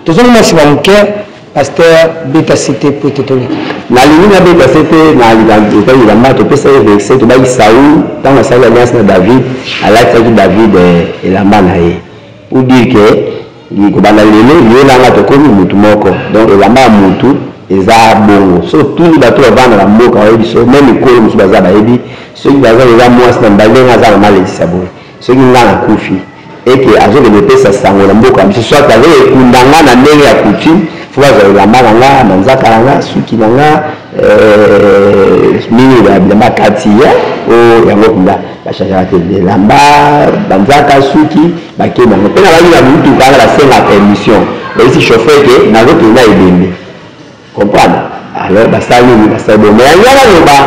Tozongi nsima moke, pasteur beta sete po ete toleka. Nalingi nabeta sete na etali bilamba, topesa ye verset, tobaki Saul ntango asali alliance na David, alatisaki David elamba na ye, pour dire que kobanda lelo yo na nga tokomi mutu moko. Donc elamba ya mutu eza bongo. So tuni bato bavanda na mboka bayebi, so meme ekolo mosusu baza bayebi, soki baza eza mwasi na mobali ndenge aza na malekisa boye, soki nga nakufi eke azokende epesa sango na mboka biso, soit azoekunda nga na ndenge ya coutume, fo bazwa elamba na nga, manzaka na nga, suki na nga, mingi bilamba kati ya oyo yango mpenza bachangeaka te, elamba, banzaka, suki, bakende yango mpe na baki na motuka wana basenga permission, bayebisi chauffeur ke nazokende na ebembe, comprendre. Alors basali nini? Basali bongo. Mais yango naloba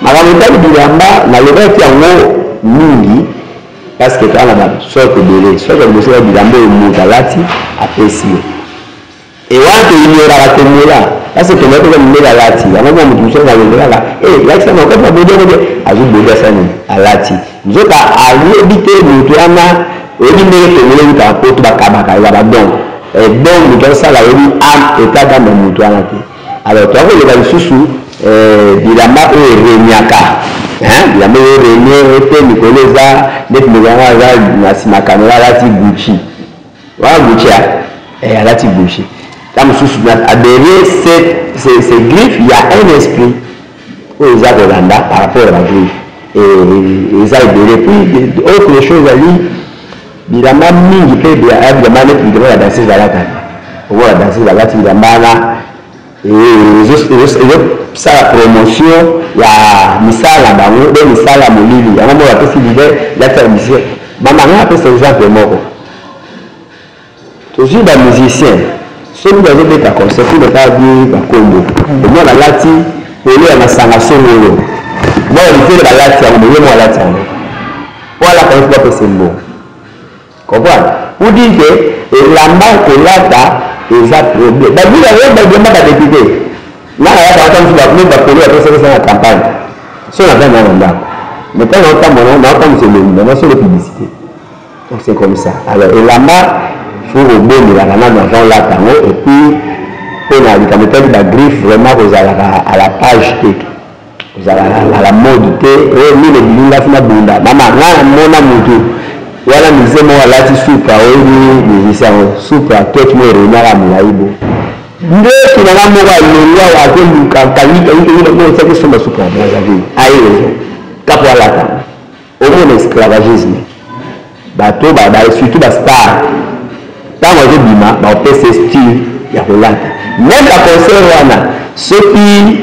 makambo etali bilamba, nalobaki yango mingi parce que toza na basorte ebele. Sorte ya liboso ya bilamba oyo moto alati apesi ye, e wana toignoraka tomela, parce que tomela toza mondele alati yango, mwa moto mosusu alonde kaka lakisa na okati na bodi yango te, azwi bodi asala nini, alati, nzoka ayebi te moto wana. Oyebi ndenge tomela eutaka poto, bakabaka eza badon, don moto asala, oyebi âme, état d'âme ya moto wana te. Alors toya koloba lisusu bilamba oyo eregnaka, bilamba oyo eregne ete mikolo eza neti ndeko yango aza na nsima kamera alati Gucci wana, Gucci alati Gucci, ta mosusu derrière ces griffes il y a un esprit oyo eza kolanda par rapport ya bagriffe, eza ebele. Puis autre chose ezali bilamba mingi mpe bilamba neti bilamba ya danseuse balataka, okola danseuse balati bilamba wana ezosala promotion ya misala na bango be misala ya molili yango moko apesi leader latisa musicien. Mama ngai apesa exemple moko, tozwi bamusicien. Soki bazobeta concert, pour ne pas dire bakombo, omona balati polo ya masanga songolo, mwa litele balati yango, boye mwa alati yango po alata yango, bapesa mbongo. Comprendre? Pour dire que elamba kolata eza problème. Babila yo babima ba député nga nayaka ata mosusu ba bapolo bapesakisa na campagne, so naza na ndako, mais ntango naotambola, naotambwisa elongi na solo publicité. Donc c'est comme ça. Alors elamba, faut kobondelaka nano avant olata yango. Et puis mpona likambo etali bagriffe, vraiment kozalaka à la page te, kozalaka à la mode te. Oyo nini ebimi, nga fina bunda mama nga namona motu wana, musicien moko alati supra, oyebi musicien yango, supra kete mo erenaka molai bo ndeki na nga moko alongwa azoluka kangi somba supra Brazzaville, aye raison kapo alata. Omona esclavagisme, bato ba, surtout ba star, ntango azobima bakopesa style ya kolata. Même ba concert wana, soki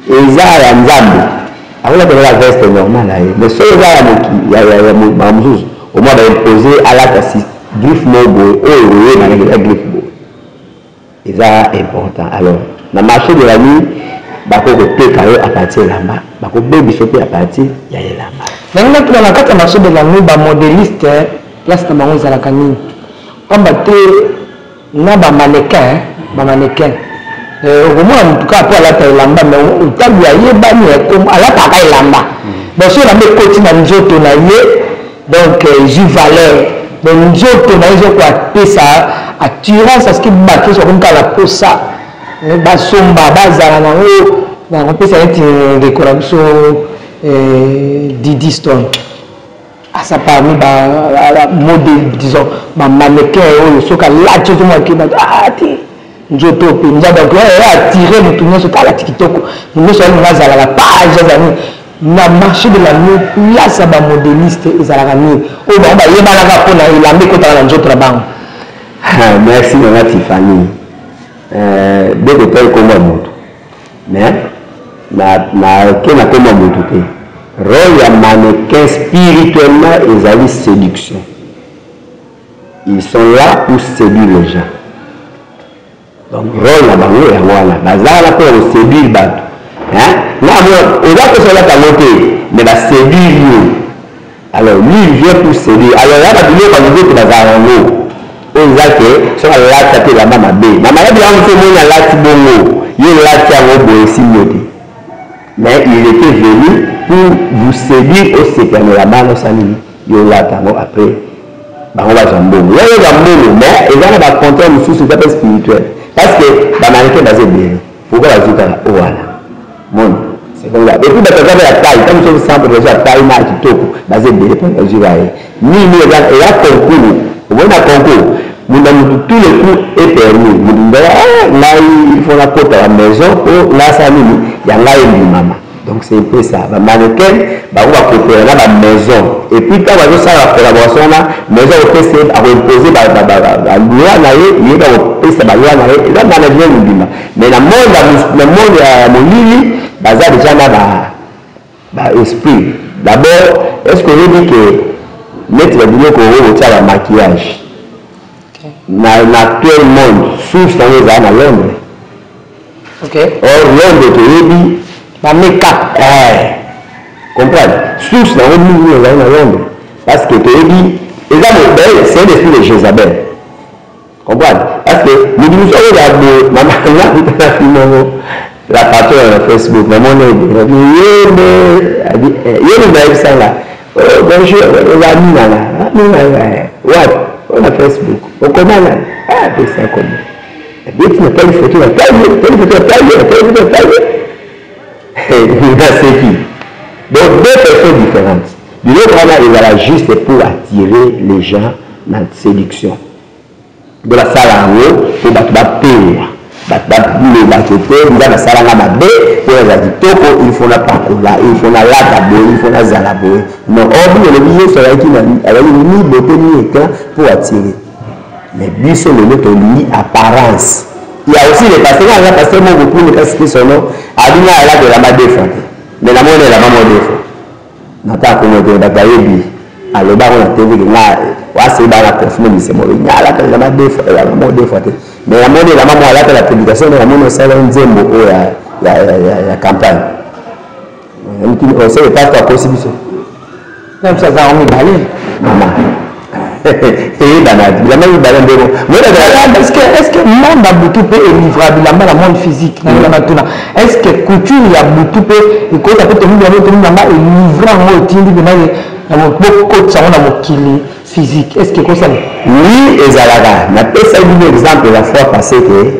eza ya Nzambe, akolata kaka veste normal na ye, mais soki eza ya moki ya makambo mosusu, omoi baimpose alata si griffe moko boye oyo oyebana eza griffe boye, eza important. Alors na marché de la nuit, bakoki koteka yo à partir elamba, bakobebisa mpe à partir ya elamba. Ndenge natuna, na kati ya marché de la nuit, bamodeliste, place na bango ezalaka nini? Pamba te na bamannequin, bamannequin, okomona motu kaka mpo alata elamba, mais otabi ayebani alataka elamba. Bon, so elamba ekoti na nzoto na ye, donc ezwi valeur. Donc nzoto na ye ezokoapesa attirance, parce que bato nyonso bakomi kaka na posa basomba, bazala nango. Nakopesa neti ndeko na biso Didi Stone, asa parmi ba modèle, disons bamannequin oyo soki alati, ozomona bato te nzoto mpenza. Donc attire motu nyonso, alati kitoko, nyonso alinga azala na page. Azali na marché de la nuit, place ya bamodeliste ezalaka nini, oyo bango bayebanaka mpona elamba ekotaka na nzoto na bango? Merci nanga Tiffany. Nde kotali kombo ya motu, mais nake na kombo ya motu te. Rôle ya mannequin spirituellement ezali séduction. Ils sont là pour séduire les gens. Donc rôle na bango yango wana, baza wana mpona koséduire bato. Nga oza kosalaka yango te, mais baséduire yo. Alors lui, il vient pour séduire. Alors ya babiloko ya nzoto bazala yango, oyo eza ke soki alata te elamba mabe, mama yebi yango so, omoni alati bongo, ye olati yango boye, esimbi yo te. Mais il était venu pour vous séduire, osepela na elamba wana, osala nini, yo olata yango, après bango bazwa mbongo, yo oyeba mbongo. Mais eza na bacontrat mosusu, eza mpe spirituel, parce que bamannequin baza ebele. Pourquoi bazwi kaka o wana? Moni, c'est comme ça. Et puis bato aza mpe ya taille, ntango soki centre bazwi ya taille na ya kitoko, baza ebele mpo bazwi baye nini. Eza concours. Omoni, na concours, moto na motu, tous les coups est permis. Motu ndaya, ngai il faut nakota ba maison po ngai asala nini ya ngai endimama. Donc c'est un peu ça. Bamannequin bango bakopela na bamaison, et puis ntango bazosala bacollaboration wana, maison akopesa, akoimpose baloi na ye, ye akopesa baloi na ye, eza management mobimba. Mais na monde ya molili, baza déjà na ba esprit. D'abord, est ce que oyebi ke neti babiloko oyo kotia bamaquillage na actuel monde, source yango ezala na Londres? Or Londres toyebi bamake-up. Comprendre, source nango mingi ezali na Londres, parce que toyebi eza, c'est un esprit de Jézabel. Comprendre? Parce que moto mosusu oyo boye, mama nga kutana fi moko, la patronne na Facebook, namoni yende ye nde nayebisanga: "Bonjour, oza minanga minanga wapi?" Oyo na Facebook okoma nani? Apesa kombo, abeti, natali foto, natali, tali foto, natali, natali foto, natali, naseki. Donc deux personnes différentes. Biloko wana ezala juste pour attirer les gens na séduction. Nde basala yango mpo bato bapewa, bato balobake te Nzambe asalanga mabe. Mpo nazala kitoko, il faut napakola, il faut nalata boye, il faut nazala boye. Non, or bino olobi Yesu azalaki ni beauté ni éclat pour attirer. Mais biso lelo tolingi apparence. Il y a aussi les pasteurs, nga pasteur moko, pour ne pas citer son nom, alinga alata elamba deux fois te, mais namoni elamba moko deux fois. Nata kongo te, bato bayebi, alobako na TV ke nga waseba na confirme mise moko, nga alata elamba deux fois, elamba moko deux fois te. Mais namoni elamba moko alata na publication, mais namoni osala nzembo oyo ya campagne. Osele pasteur akosi biso. Na biso aza mibale. Mama. Eyebana bilamba mibale ndeko. Est-ce que monde ya butu mpe elivra bilamba na monde physique? Na bilamba tuna. Est-ce que couture ya butu mpe ekota mpe tomi bilamba, tomi bilamba elivra yango, etindi mpena bokotisa yango na mokili physique? Est-ce que ekosala? Oui, ezalaka. Napesaki bino exemple la fois passée que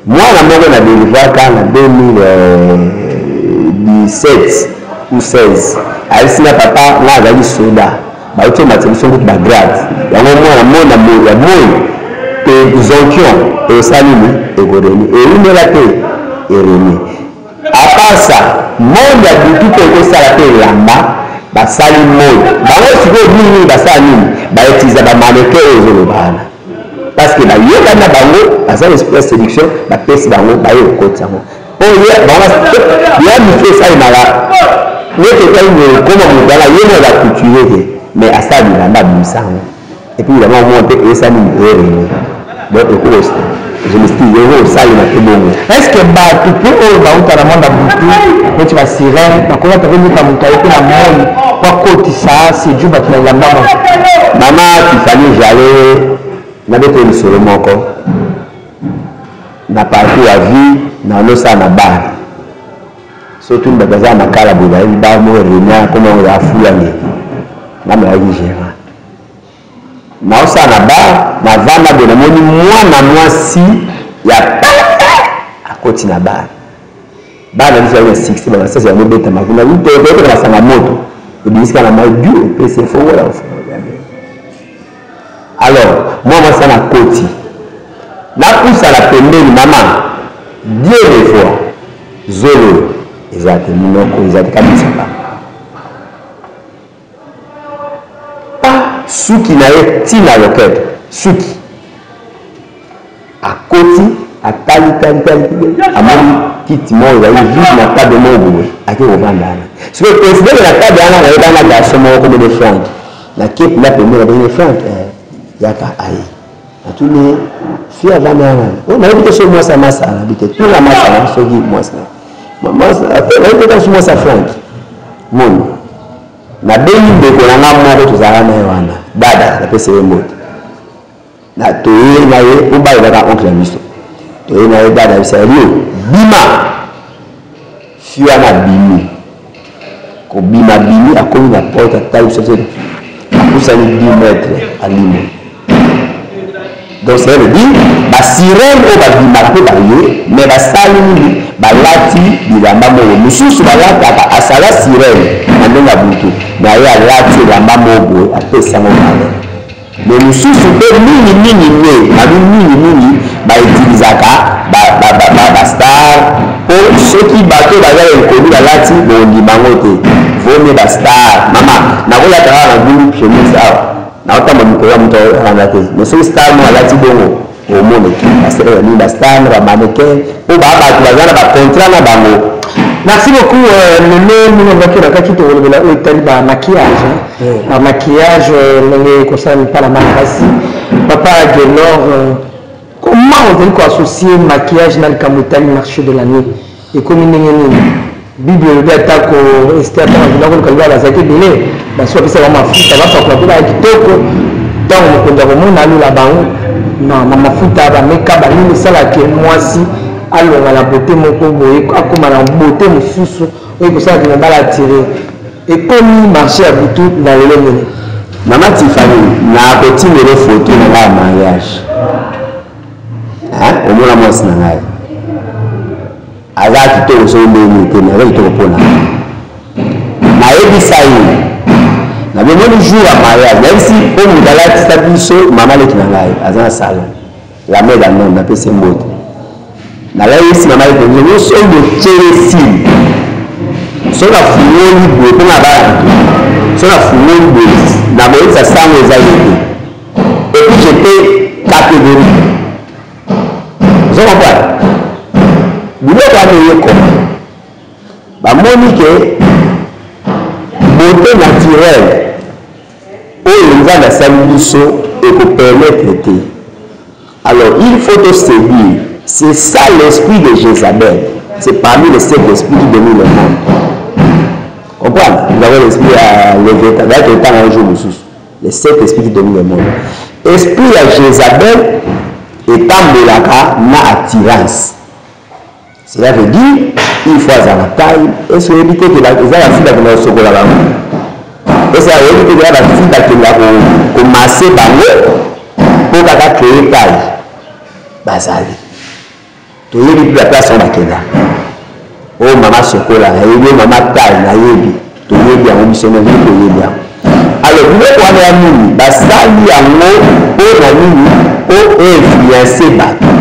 mwana moko na delivraka na 2017 ou 16, ayebisi nga: "Papa, nga azalaki soda, bauti omatisa biso kutu bagrade yango." Mwana moi na moi ya moi te, zonction ekosala nini? Ekoreni eumela te, ereni. À part ça, monde ya butu mpe ekosala mpe elamba basali moi bango. Sikoyo mingi basala nini? Bautiliza bamannequin oyo ezoloba wana, parce que bayokani na bango, baza na esprit ya séduction, bapesi bango, baye kokotisa yango mpo ya misu esalemaka neti etali ekoma moto wana ye mo aza couture te, mais asala bilamba, abimisa yango, et puis bilamba moko mpe eyesa nini? Erene. Donc ekoko, je m'excuse, eko kosalema mpe bongo. Est ce que bato mpe oyo bauta na monde ya butu neti basirene bakolata mpe mika moto aye mpe na moi po akotisa séduire bato na elamba moko? Mama Tifani, jale nabeta lisolo moko na parcours ya vie. Na nosala na bar, surtout bato baza na makala boye, bayebi bar moko rena koma oyo afulange. Nga nazalaki gérant, naosala na bar, navanda boye, namoni mwana mwasi ya pembe akoti na bar. Bar na biso yali na succès, bamasasi yango ebetama kuna, oyeteka masanga moto, ebimisika na mai du epesi efongola ofongola. Alors mwa mwasi wana akoti, napusana pembeni, mama, Dieu me voit, zolo eza te, monoko eza te, kabisa pa pa suki na ye ntina loketo suki. Akoti, atali tali tali, amoni kiti moko ezali vide na table moko boye, ake kovanda wana. Sikoyo coïncidence, na table wana nayeba na garçon moko komene Frank. Nakepi na pembeni, abenge Frank, yaka. Aye, natuni fi avanda wana oyo, nayebi te soki mwasi ya masala, nayebi te, tuna masala soki mwasi nayebi te soki mwasi ya Frank. Moni, nabengi ndeko na nga moko tozalaka na ye wana, dada, napesi ye mbote. Na toye na ye po bayebaka oncle na biso, toye na ye, dada bisa yo bima. Fi wana abimi, kobima abimi, akomi na porte, atali biso, apusani 10 mètre, alimo. Donc ça veut dire basirene oyo babimaka mpe baye, mais basali nini? Balati bilamba moko mosusu balataka. Asala sirene na ndenge ya butu na ye, alati elamba moko boye, apesango valeur. Mais mosusu mpe mingimingi nde babi mingimingi bautilisaka bastar, mpo soki bato baza inconnu balati, bondima yango te. Vomie bastar, mama, nakolata kaka na gulu chemise awa, naotamba mikolo ya moto alanda te. Mais soki star mo alati bongo, omoneki bastar ya nini, bastar na bamannequin, mpo baa bato baza na bacontrat na bango. Merci beaucoup, Meme. Ndenge olobaki, olakaki tokolobela oyo etali bamaquillage, bamaquillage ndenge ekosala mipala makasi. Papa Gelor, comment ozali koassocie maquillage na likambo etali marché de la nuit? Ekomi ndenge nini? Bible elobi atako Ester, ntango akenda koluka libala, bazalaki ebele, basi bapesa bango mafuta, bapakola mpe baya kitoko, ntango mokonzi akomona alula bango na mafuta bameka banini, esalaka mwasi alonga na beauté moko boye, akóma na beauté mosusu oyo ekosalaka mobala atire. Ekomi marché ya butu na lelo nini? Mama Tifani, nakotindela foto na ngai ya mariage, omona mwasi na ngai aza kitoko soki ndenge te, mais aza kitoko mpona nayebisa ye. Nabomoni jour ya mariage, nayebisi mpo moto alatisa biso, mama leki na ngai aza na salon la main dans, napesi mbote. Nalayebisi mama leki na biso, soki botyele sile, soki nafungoli boye mpo na bana, soki nafungoli boye, nakoyebisa sango eza ye te. Et puis j'étais catégorique, ozo comprendre? Biloko wana eyekoma, bamoni ke beauté naturelle oyo Nzambe asali biso ekopermettre te. Alors il faut to séduire. C'est ça l'esprit de Jézabel. C'est parmi les sept esprits qui dominent le monde. Comprendre? Nous avons l'esprit ya Léviathan. D'ailleurs, totanga un jour mosusu. Les sept esprits qui dominent le monde. Esprit ya Jézabel etambolaka na attirance. Cela veut dire, il faut azala taille. Est-ce que oyebi te ke eza ba fille bakenda kosokola bango? Est-ce que oyebi te ke eza ba fille bakenda komase bango mpo kaka créer taille? Bazali. Toyebi mpe ba place yango bakenda. Oyo mama sokola nayebi, oyo mama taille nayebi. Toyebi yango biso nyonso toyebi yango. Alors biloko wana ya nini? Basali yango mpo na nini? Mpo influencer bato.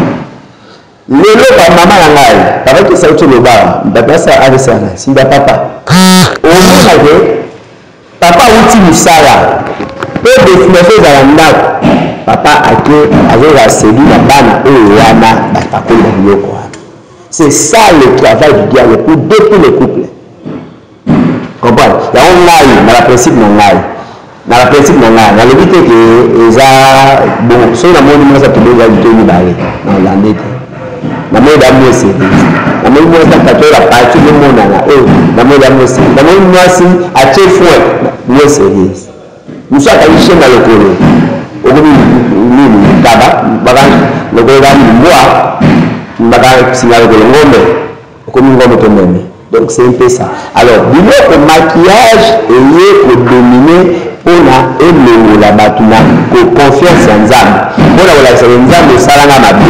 Lelo ba mama na ngai papa kisa auti oloba awa bato basala avc wana sinda papa omona ke papa auti mosala mpo destination ezala ndako papa ake azozala séduit na bana oyo wana bapakoli ba biloko wana. C'est ça le travail du diable pour détruire le couple. Comprendre? Yango ngai na ba principe na ngai na ba principe na ngai nalobi te ke eza bon soki namoni mwasi atobeli eza lito mibale na olande te namoni da mwasi namoni mwasi atatola bapati emonana oyo namoni da mwasi namoni mwasi atie foin mwasi serieuse mosusu akangi chaine na lokolo okomi nini ntaba baka lokolo eza mbwa baka singa lokolo ngombe Okomi ngombe to meme. Donc c'est un peu ça. Alors biloko maquillage eye ko dominer pona elongola batu na ko confiance ya Nzambe. Pona kolakisa ke Nzambe osala nga mabe.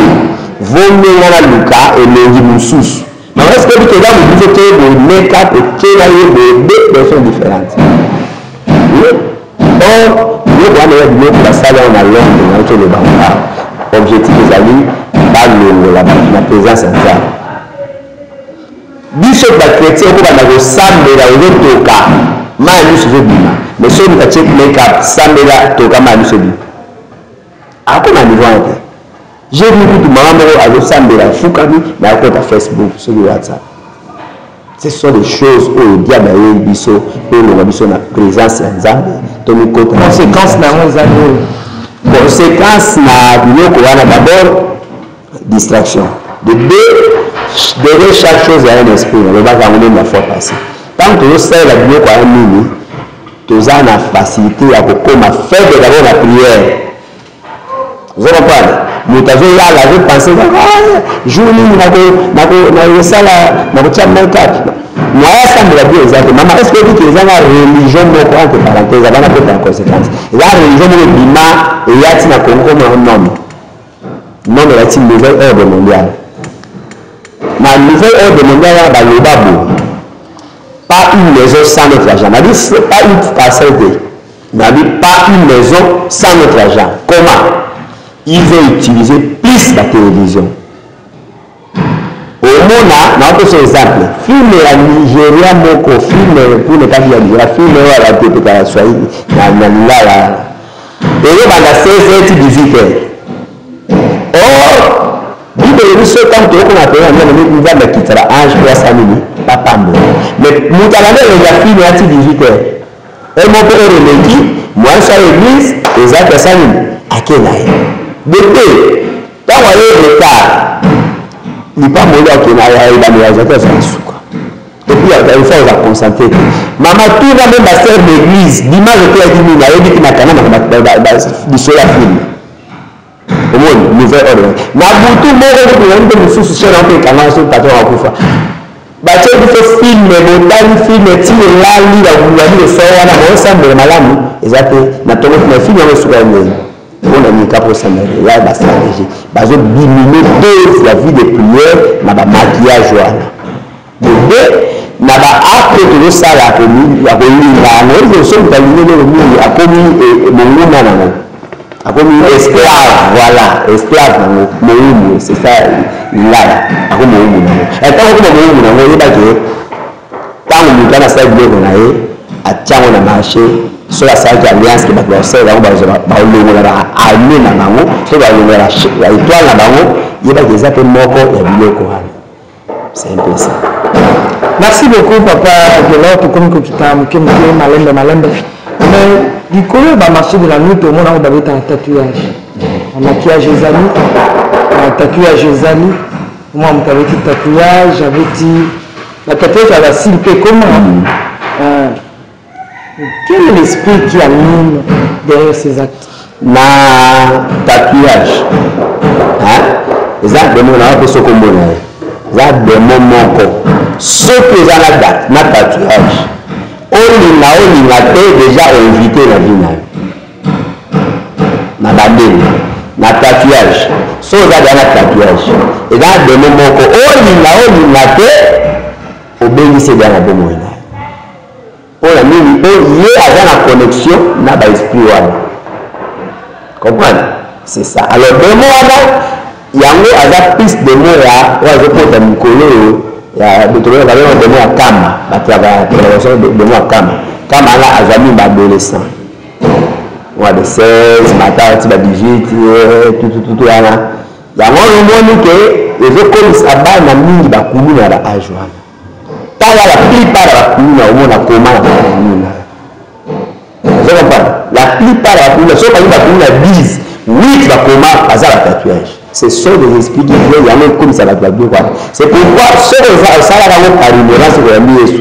Vaut mieux nga naluka elongi mususu. Mais est-ce que oyebi ke eza mutu soki otie boye make up otie na ye boye deux personnes différentes. Oui. Or biloko wana eza biloko basali yango na Londres nauti oloba yango awa. Objectif ezali balongola bato na presence ya Nzambe. Biso ba chretien okobanda kosambela ozotoka mayi miso ezobima mais soki moto atie make up sambela toka mayi miso ebima akoma niveau wana te. J'ai vu kutu mama moko azosambela afukami mais akota Facebook soki WhatsApp. Ce sont des choses oyo diable ayeli biso mpo elonga biso na presence ya Nzambe tomikota. Conséquence na yango eza nini? Conséquence na biloko wana d'abord distraction. De deux, derrière chaque chose il y a un esprit. Nalobaka yango même la fois passée. Ntango tozosalela biloko wana nini, toza na facilité ya kokoma faible d'abord na prière. Ozo comprendre? Moto azolala azo penser kaka ah, jour nini nakosala nakotia make-up. Moyen asambela bien eza te. Mama, est-ce que oyebi ke eza na religion moko entre parenthèse abana kota na conséquence. Eza religion moko ebima eyati na Congo comme un homme. Nom elati nouvel ordre mondial. Na nouvel ordre mondial wana baloba boye. Pas une maison sans notre argent. Nabi pas une parcelle te. Nabi pas une maison sans notre argent. Comment? Ils ont utilisé plus la télévision. Omona, naopesa exemple, film ya Nigeria moko, film pour ne pas dire Nigeria, film oyo ya batepeta na Swahili, na Lingala. Ezobanda 16h ti 18h. Or, Bible elobi soki ntango toyokona pene na Nzambe, Nzambe akitisa ba ange mpo asala nini? Bapambola. Mais moto alandi elongi ya film ya ti 18h. Heure moko mpe heure eleki, moyen asala eglise eza te, asala nini? Ake na ye. De deux, ntango aye retard, lipamboli akende ebandela eza te, azala suka. Et puis il faut ozala concentré te. Mama tuna meme ba sœur d'église, dimanche oteyaki nini ayebi te nakanga na lisolo ya film. Omoni nouvel ordre. Na butu moko kutu na mpe mosusu chaîne yango mpe ekanga soki patron akufa. Batie biso film botali film ti elali babi kosala wana bosambela malamu eza te na tongo na film yango esuka ya ndenge mpo na nini kaka osambela ya ba stratégie bazo diminuer dose ya vie de prière na ba maquillage wana. De deux, na ba actes tozosala ya kolinga yango, oyebi soki moto alingi eloko mingi akomi monguna nango, akomi esclave, voilà, esclave nango, mowumbu, c'est ça lingala, akomi mowumbu nango. Ntango akoma mowumbu nango, oyeba ke ntango moto wana asali biloko na ye, atia yango na marché, soki asalaki alliance ke bato bakosalela yango, bakolongola ba armée na bango, soki balongola ba étoile na bango, yeba ke eza mpe moko ya biloko wana. C'est un peu ça. Merci beaucoup papa Guelor, tokomi kokita moke moke malembe malembe. Mais likolo ya ba marché de la nuit tomona oyo babetaka tatouage. Maquillage ezali, tatouage ezali. Mwa moto abeti tatouage, abeti batatouage ya basili mpe ekoma. Quel est l'esprit qui anime derrière ces actes? Na tatouage, hein? Eza demo na wapi? Soki omona ye, eza demo moko. Soki oza na date na tatouage, olinga olinga te, déjà oinvite na vie na yo na bandeli na tatouage. Soki oza deja na tatouage, eza na demo moko, olinga olinga te, obengisi deja na bomoi na yo. Mpo na nini? Mpo ye aza na connexion na baesprit wana, comprendre? C'est ça. Alors demo wana yango aza plus demo ya oyo azokota mikolo oyo ya babenga demo ya kama. Batravaillation demo ya kama, kama wana azwa mingi baadolescent mwa de 16 mata ti ba 18, tutututu wana. Yango wana omoni ke ezokomisa bana mingi bakuluna ya ba age wana. Tala, la plupart ya bakuluna, omona koma na bakuluna, ozo comprendre? La plupart ya bakuluna, soki bayi bakuluna 10, 8 bakoma baza ba tatouage. Ce sont des esprits qui viennent. Yango ekomisa bato babiloko wana. C'est pourquoi soki osalaka yango par ignorance, koyambi Yesu,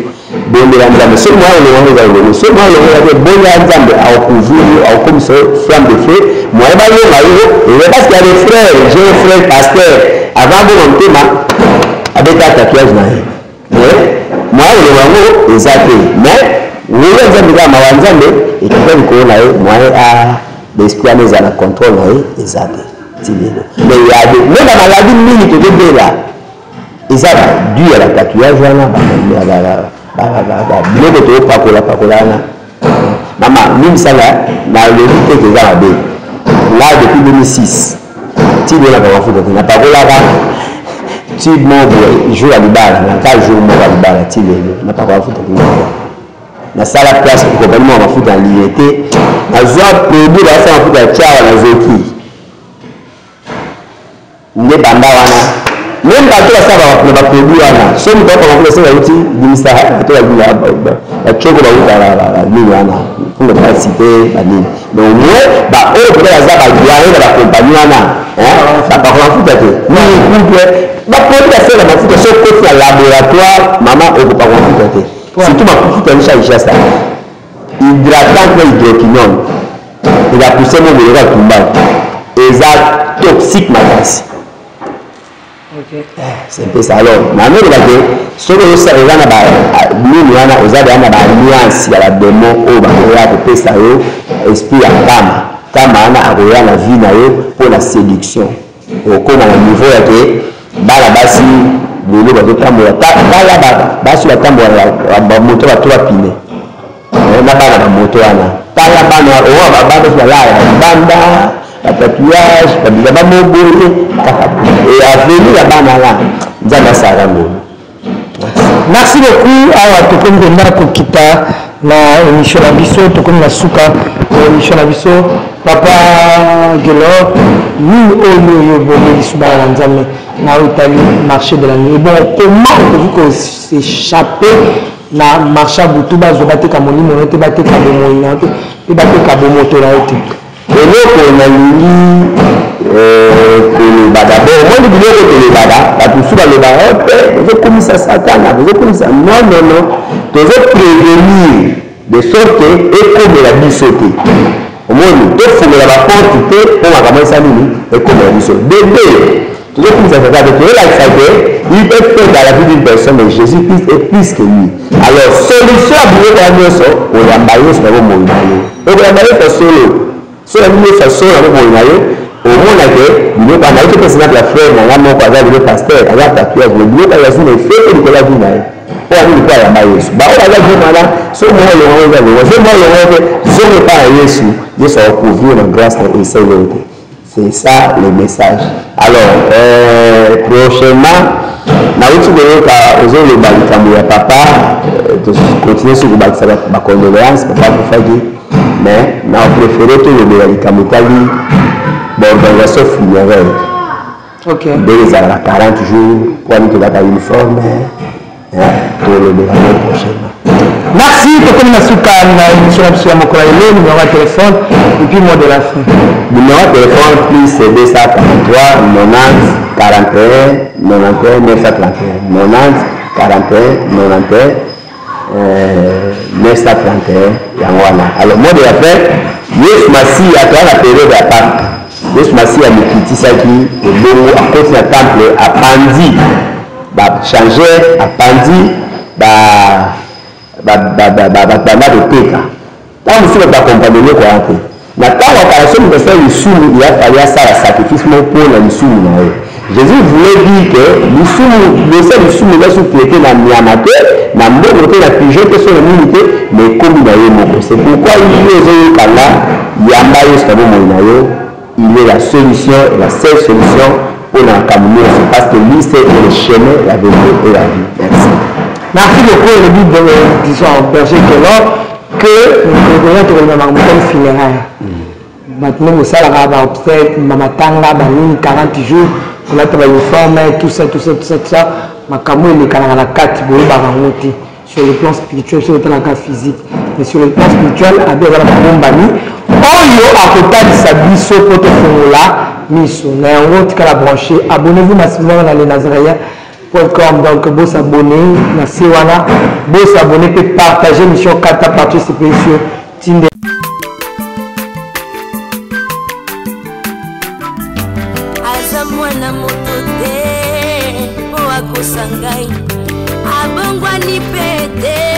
bondela Nzambe. Soki mwa olongo yango eza olongo, soki mwa olongo eza te, bondela Nzambe, akocouvrir yo, akokomisa yo flamme de feu. Moye balonga yo eza parce qu'il y a des frères. J'ai un frère pasteur, avant bongo motema abeta tatouage na ye, mais moya kolonga yango eza te. Mais ngolu ya Nzambe, kaka mawa ya Nzambe ekita likolo na ye, moye a l'esprit wana eza na contrôle na ye eza te ti lelo. Mais ya de me bamaladi mingi tozobela eza du ya batatouage wana, biloko tozopakola pakola wana. Mama limbisanga, nalobi te ke eza mabe. Nga depuis 2006 ti lelo napaka mafuta te. Napakolaka tube moko boye jour ya libala na ka jour moko ya libala, ti lelo napakola mafuta te. Nasala place kompani moko mafuta na liye te, nazwa produit basala mafuta ya tiawa, nazoki nde banda wana. Même bato basala na baproduit wana, so moto akoka mafuta soki bauti bimisa, bato bacoko bauta nini wana mpona basite banini. Mais au moins baoyo peut-être baza badoyen na bakompagnie wana, bapakola mafuta te mingi. Couple baproduit basala mafuta, so okoti na laboratoire, mama, okopakola mafuta te. Surtout mafuta ya Kinshasa, hydratant na hydroquinone, eza pousse mo boye kaka tumba, eza toxique makasi. C'est un peu ça. Alors nanoloba ke soki eza na banini wana, oza deya na baalliance ya bademo oyo bakoya kopesa yo esprit ya kama. Kama wana akoya na vie na yo mpo na séduction. Okóma na niveau ya ke bana basi lelo bazotambola, tala basi batambola bamoto bato bapine na bana bamoto wana. Tala bana oyo, bana basi balala libanda, batatouage, babila bamoboye kaka e avenir ya bana wana. Nzambe asalaka ngolu. Merci beaucoup. Awa tokomi mpenza kokita na émission na biso, tokomi na suka na émission na biso. Papa Gelor, nini oyo oyo bomeli bana na Nzambe na oyo etali marché de la nuit? Bon, comment okoki kos'échapper na marché ya butu, bazwa bateka molimo na yo te, bateka bomoi na yo te, mpe bateka bomoto na yo te? Eloko nalingi koloba d'abord, omoni biloko tolobaka, bato mosusu balobaka mpe tozokumisa Satana, tozokumisa. Non, non, non, tozoprévenir de sorte ekomela biso te. Omoni, tofungola baporte te mpo makambo esa nini ekomela biso. De deux, tozokumisa Satan te, toyolakisa ke il peut faire dans la vie d'une personne, mais Jésus Christ est plus que lui. Alors solution ya biloko ya nyonso, koyamba Yesu na bomoi na yo. Okoyamba Yesu ya solo, so yambi Yesu ya solo na bomoi na yo, omona ke biloko wana. Nayoki mpe exemple ya frère na nga moko, aza lelo pasteur, aza tatouage, mais biloko ya zuna efete likolo ya vie na ye. Mpo ya nini? Mpo ayamba Yesu. Baoyo baza vie wana, so mwa olongo eza longo, so mwa olongo te, zongo epai ya Yesu. Yesu akocouvrir na grâce na esele te. C'est ça le message. Alors prochainement, nauti koyoka ozoloba likambo ya papa, tocontinue soki kobakisa bacondoléance. Papa akufaki, mais na préféré tolobela likambo etali baorganisation funéraire, ndenge ezalaka 40 jours, po ani tolaka uniforme. Tolobela yango prochainement. Merci, tokomi. Tokomi na suka na émission na biso ya mokolo ya lelo. Numéro ya téléphone et puis mot de la fin. Numéro ya téléphone plus 243 90 41 91 931, 90 41 91 931, yango wana. Alors, mot de la fin: Yesu Masiya, toza na période ya Pâque. Yesu Masiya amikitisaki, ebongo akoti na temple, apanzi bachangeur, apanzi bato banda koteka. Ntango mosusu bato bakomprendre eloko wana te. Na ntango ya kala, soki moto asala lisumu, il a fallu asala sacrifice moko mpo na lisumu na ye. Jésus voulait dire que lisumu, dossier ya lisumu eza su traité na nyama te, na mbongo te, na pigeon te, so na nini te, mais ekomi na ye moko. C'est pourquoi yo ozoyokanga, yamba Yesu na bomoi na yo. Il est la solution et la seule solution mpo na makambo nyonso, parce que lui c'est le chemin, la vérité et la vie. Merci. Merci beaucoup. Elobi, disons, berger Kelor, que tokoya tokolima makambo comme funéraire. Bato ndenge osalaka baobsèque, bamatanga, banini, 40 jours, kolata bauniforme, tout ça, tout ça, tout ça, tout ça, makambo elekanaka na kati, boyebaka yango te. Sur le plan spirituel, soki otalaka physique, mais sur le plan spirituel, abi aza na mabombami oyo akotalisa biso mpo tofongola miso na yango. Tikala branché, abonnez-vous massivement na lenazaréen.com. Donc bosabonner na se wana, bosabonner mpe partager mission kata partout sepeli sur tinde. Aza mwana moto te mpo akosa ngai, abongwani mpe te.